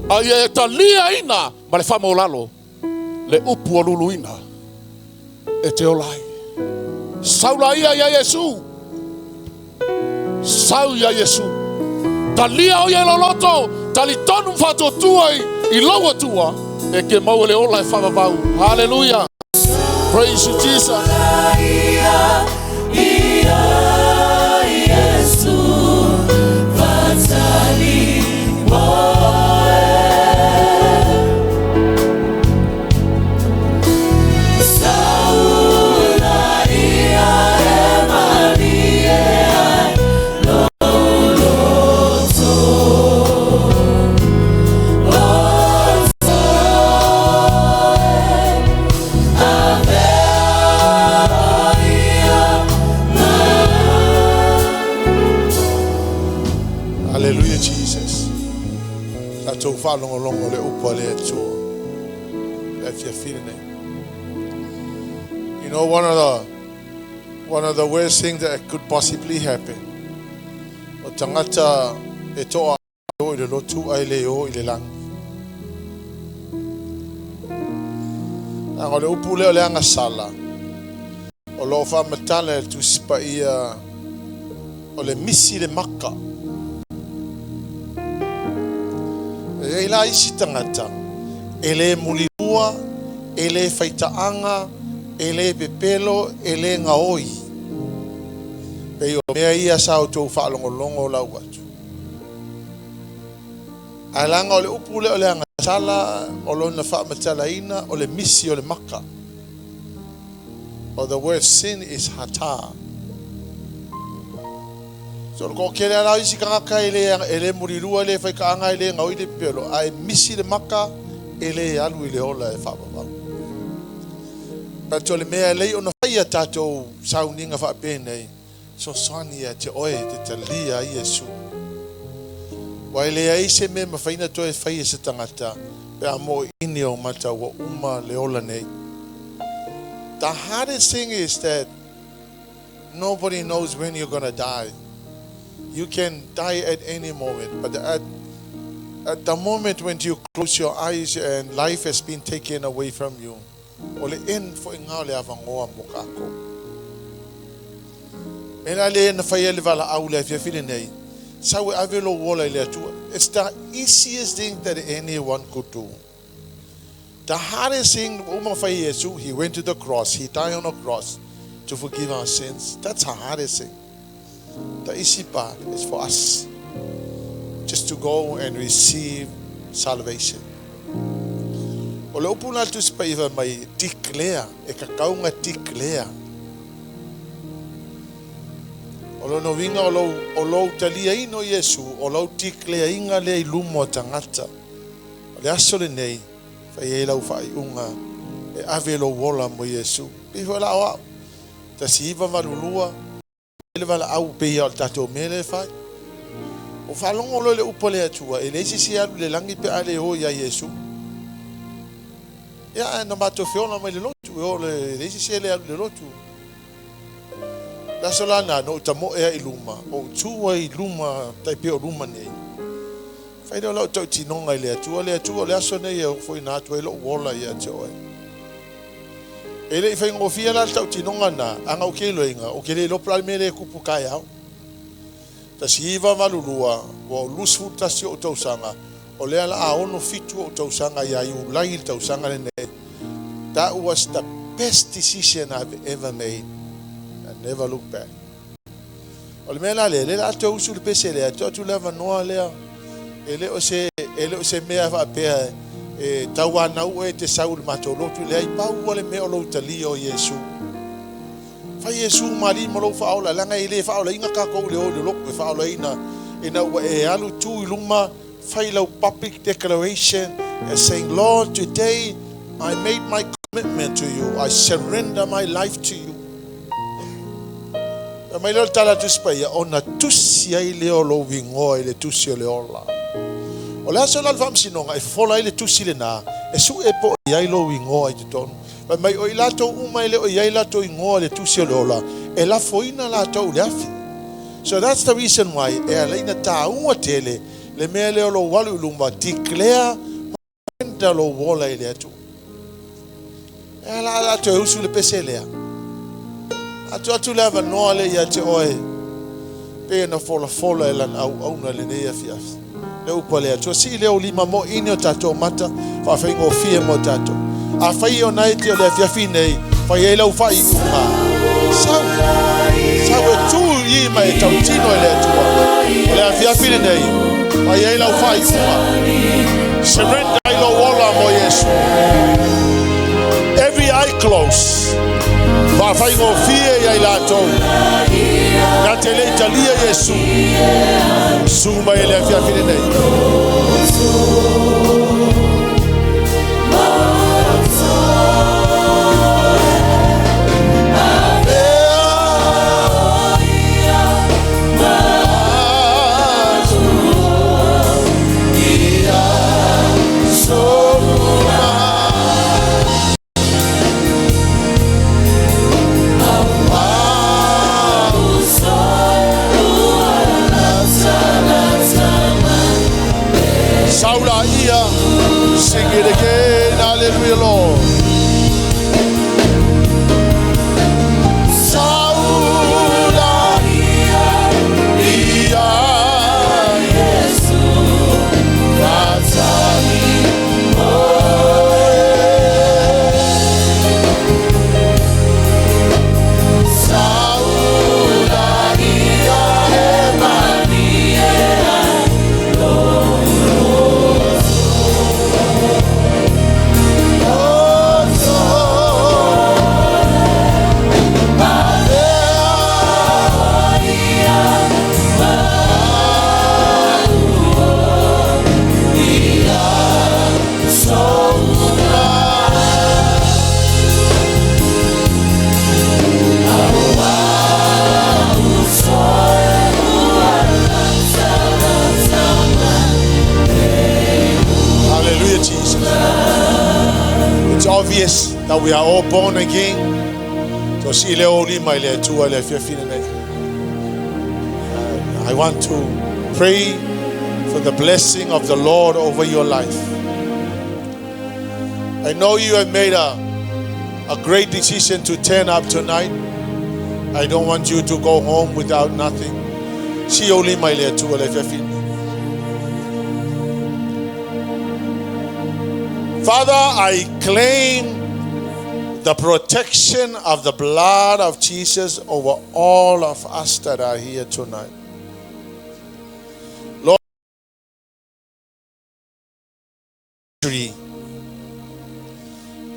a ia e taliaina ma le faamaualalo le upu ua luluina e te ola ai. Sau laia ia Iesu. Sau ia Iesu. Talia o ia i lou loto, talitonu ma faatuatua i lou Atua, e te maua le ola e faavavau. Haleluia. Praise you Jesus. Hallelujah Jesus. Tatou faalogologo le upu a le Atua. Le afiafi lenei. You know one of the worst things that could possibly happen. O tagata e toa o i le lotu ai le o i le lagi. Aga o le upu lea o le agasala, o loo faamatala e le Tusi Paia o le misi le maka. E i ai la isi tagata e le mulilua, e le faitaaga, e le pepelo, e le gaoi. Pei o mea ia sa outou faalogologo lau atu. Ae laga o le upu lea o le agasala o lona faamatalaina o le misi o le maka. Or the word sin is hata. So le toatele ala o isi tagata e le mulilua, e le faitaaga, e le gaoi le pepelo, ae misi le maka e le alu i le ola e faavavau. But o le mea e lei ona faia tatou sauniga faapenei, sosoani ia te oe te talia ai Iesu. Ua e leai se mea mafaina toe fai e se tagata pe a mo ini o mata ua uma le ola nei. The hardest thing is that nobody knows when you're gonna die. You can die at any moment, but at the moment when you close your eyes and life has been taken away from you, o le end fo inga o le avangoa mo kako. Me la le na fai le vala au le fia file nei. Sau e ave lo wola i le Atua. It's the easiest thing that anyone could do. The hardest thing, uma fai Yesu, he went to the cross. He died on the cross to forgive our sins. That's the hardest thing. The easy part is for us just to go and receive salvation. O le upu na Tusi Paia mai declare, e kakaunga declare. O lona uiga o lou taliaina o Iesu, o lau declare inga lea i luma o tagata. O le aso lenei, fai ai lau faaiuga e ave lou ola mo Iesu. Pei foi la o au. 1982, le vala au pe ia o le tatou mea lea e fai. O faalogo loa i le upu a le Atua, e leai se isi e alu i le lagi pe a le o ia Iesu. Ia, ae na matou feola mai le lotu, e o le leai se isi e le alu i le lotu. Le aso la na no ta mo ea i luma, o tu ai luma, tai pe o luma nei. Fai leo lau tau tinonga i le atua, le atua le aso nei e fo ina atu e lo wola i ate oe. E le i whai ngofia la tau tinonga na, anga o ke loinga, o ke le lopla me le kupu kai au. 1982, ua o 21 o tausaga, o lea la a 67 o tausaga ia Iulai le tausaga lenei. That was the best decision I've ever made. I never look back. O le mea la lea, le la te usu le pese lea, te atu le avanoa lea, e le o se, e le o se mea faapea, e tau anau e te sau le matou lotu lea, i pau le mea o lou talia o Iesu. Fai Iesu mali ma lou whaola, langa e le whaola inga kako le o le loku e whaola ina, ina ua e alu tu i luma, fai lau public declaration and saying, Lord, today I made my commitment to you. I surrender my life to you. E mai leo le tala tusi paia, o na tusi ai leo lo wingoa i le tusi o le ola. O le aso la le whaamsinonga, e fofola ai le tusi le nā, e su e po i ai lo wingoa i te tonu. Pai mai o i latou uma e le o i ai latou ingoa le tusi o le ola, e lafoina latou le afi. So that's the reason why e ala ina tāua tele, le mea leo lo walu i luma, declare surrender lo wola i le atu. E ala ala atu e usu le pese lea. Atu atu le avanoa le ia te oe. Pe na fola fola e lan au au na le nei afi afi. Le upa le atu. Si le o lima mo ini o tātou mata. Whaawhaingo fie mo tātou. A whai o nai te o le afi afi nei. Whai e lau whai unga. Sau. Sau e tū i mai e tau tino e le atua. O le afi afi le nei. Whai e lau whai unga. Surrender i lo ola mo Yesu. Every eye close. Whaawhaingo fie ia i lātou. Nā te le italia Yesu. Suma e le afi afi le nei. Saula ia, sing it again, hallelujah, Lord. Saula ia, Yesu, fatani Saula ia, Hallelujah, Jesus. It's obvious that we are all born again. So si le o lima i le atua le fiafina nei. I want to pray for the blessing of the Lord over your life. I know you have made a great decision to turn up tonight. I don't want you to go home without nothing. Si o lima i le atua le fiafina. Father, I claim the protection of the blood of Jesus over all of us that are here tonight. Lord,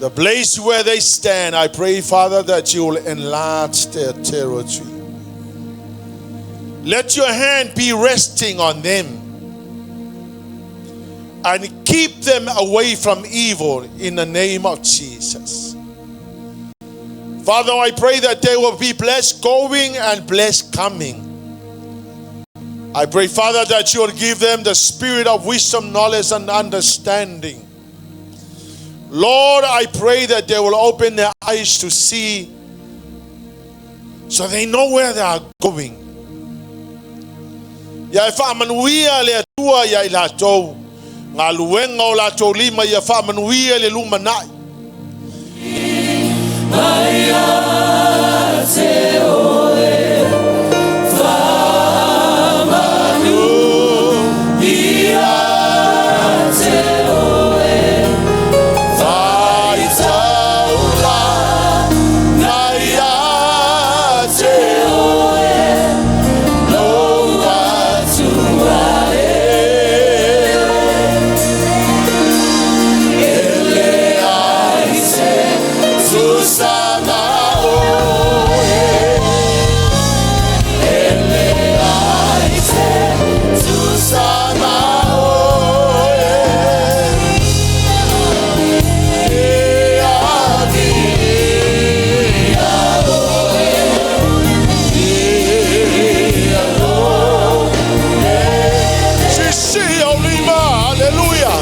the place where they stand, I pray, Father, that you will enlarge their territory. Let your hand be resting on them and keep them away from evil in the name of Jesus. Father, I pray that they will be blessed going and blessed coming. I pray, Father, that you will give them the spirit of wisdom, knowledge, and understanding. Lord, I pray that they will open their eyes to see So they know where they are going. Ia e faamanuia le Atua ia i latou, galuega o latou lima ia faamanuia i le lumanai. Mai ia te oe, faamanu ia te oe, faitaulaga ia te oe, lou Atua e. E leai se tusa ma oe. E leai se tusa ma oe. E avia oe, ia oe. Sisi o lima, hallelujah.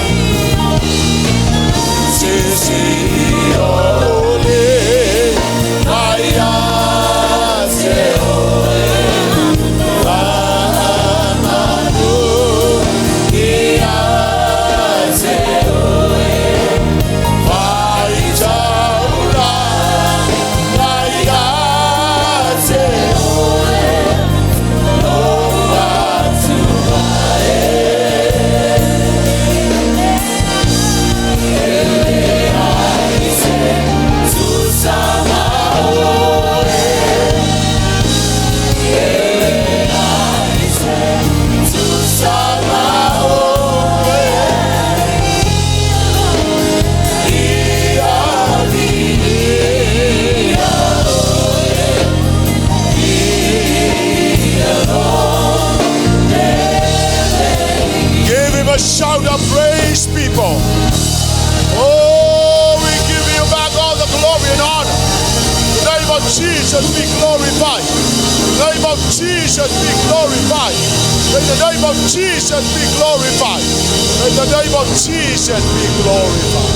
Sisi o le mai ia te oe, faamanu ia te oe, faitaulaga ia te oe, lou Atua e. E leai se tusa ma oe. E leai se tusa ma oe. Ia viia oe, ia oe. Give him a shout of praise, people. Oh, we give you back all the glory and honor. The name of Jesus be glorified. The name of Jesus be glorified. May the name of Jesus be glorified. May the name of Jesus be glorified.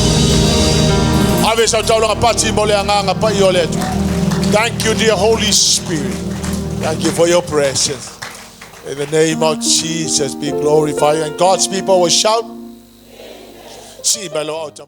Ave sau taulaga pati mo le agaga paia o le Atua. Thank you, dear Holy Spirit. Thank you for your presence. In the name of Jesus be glorified. And God's people will shout. See, my Lord.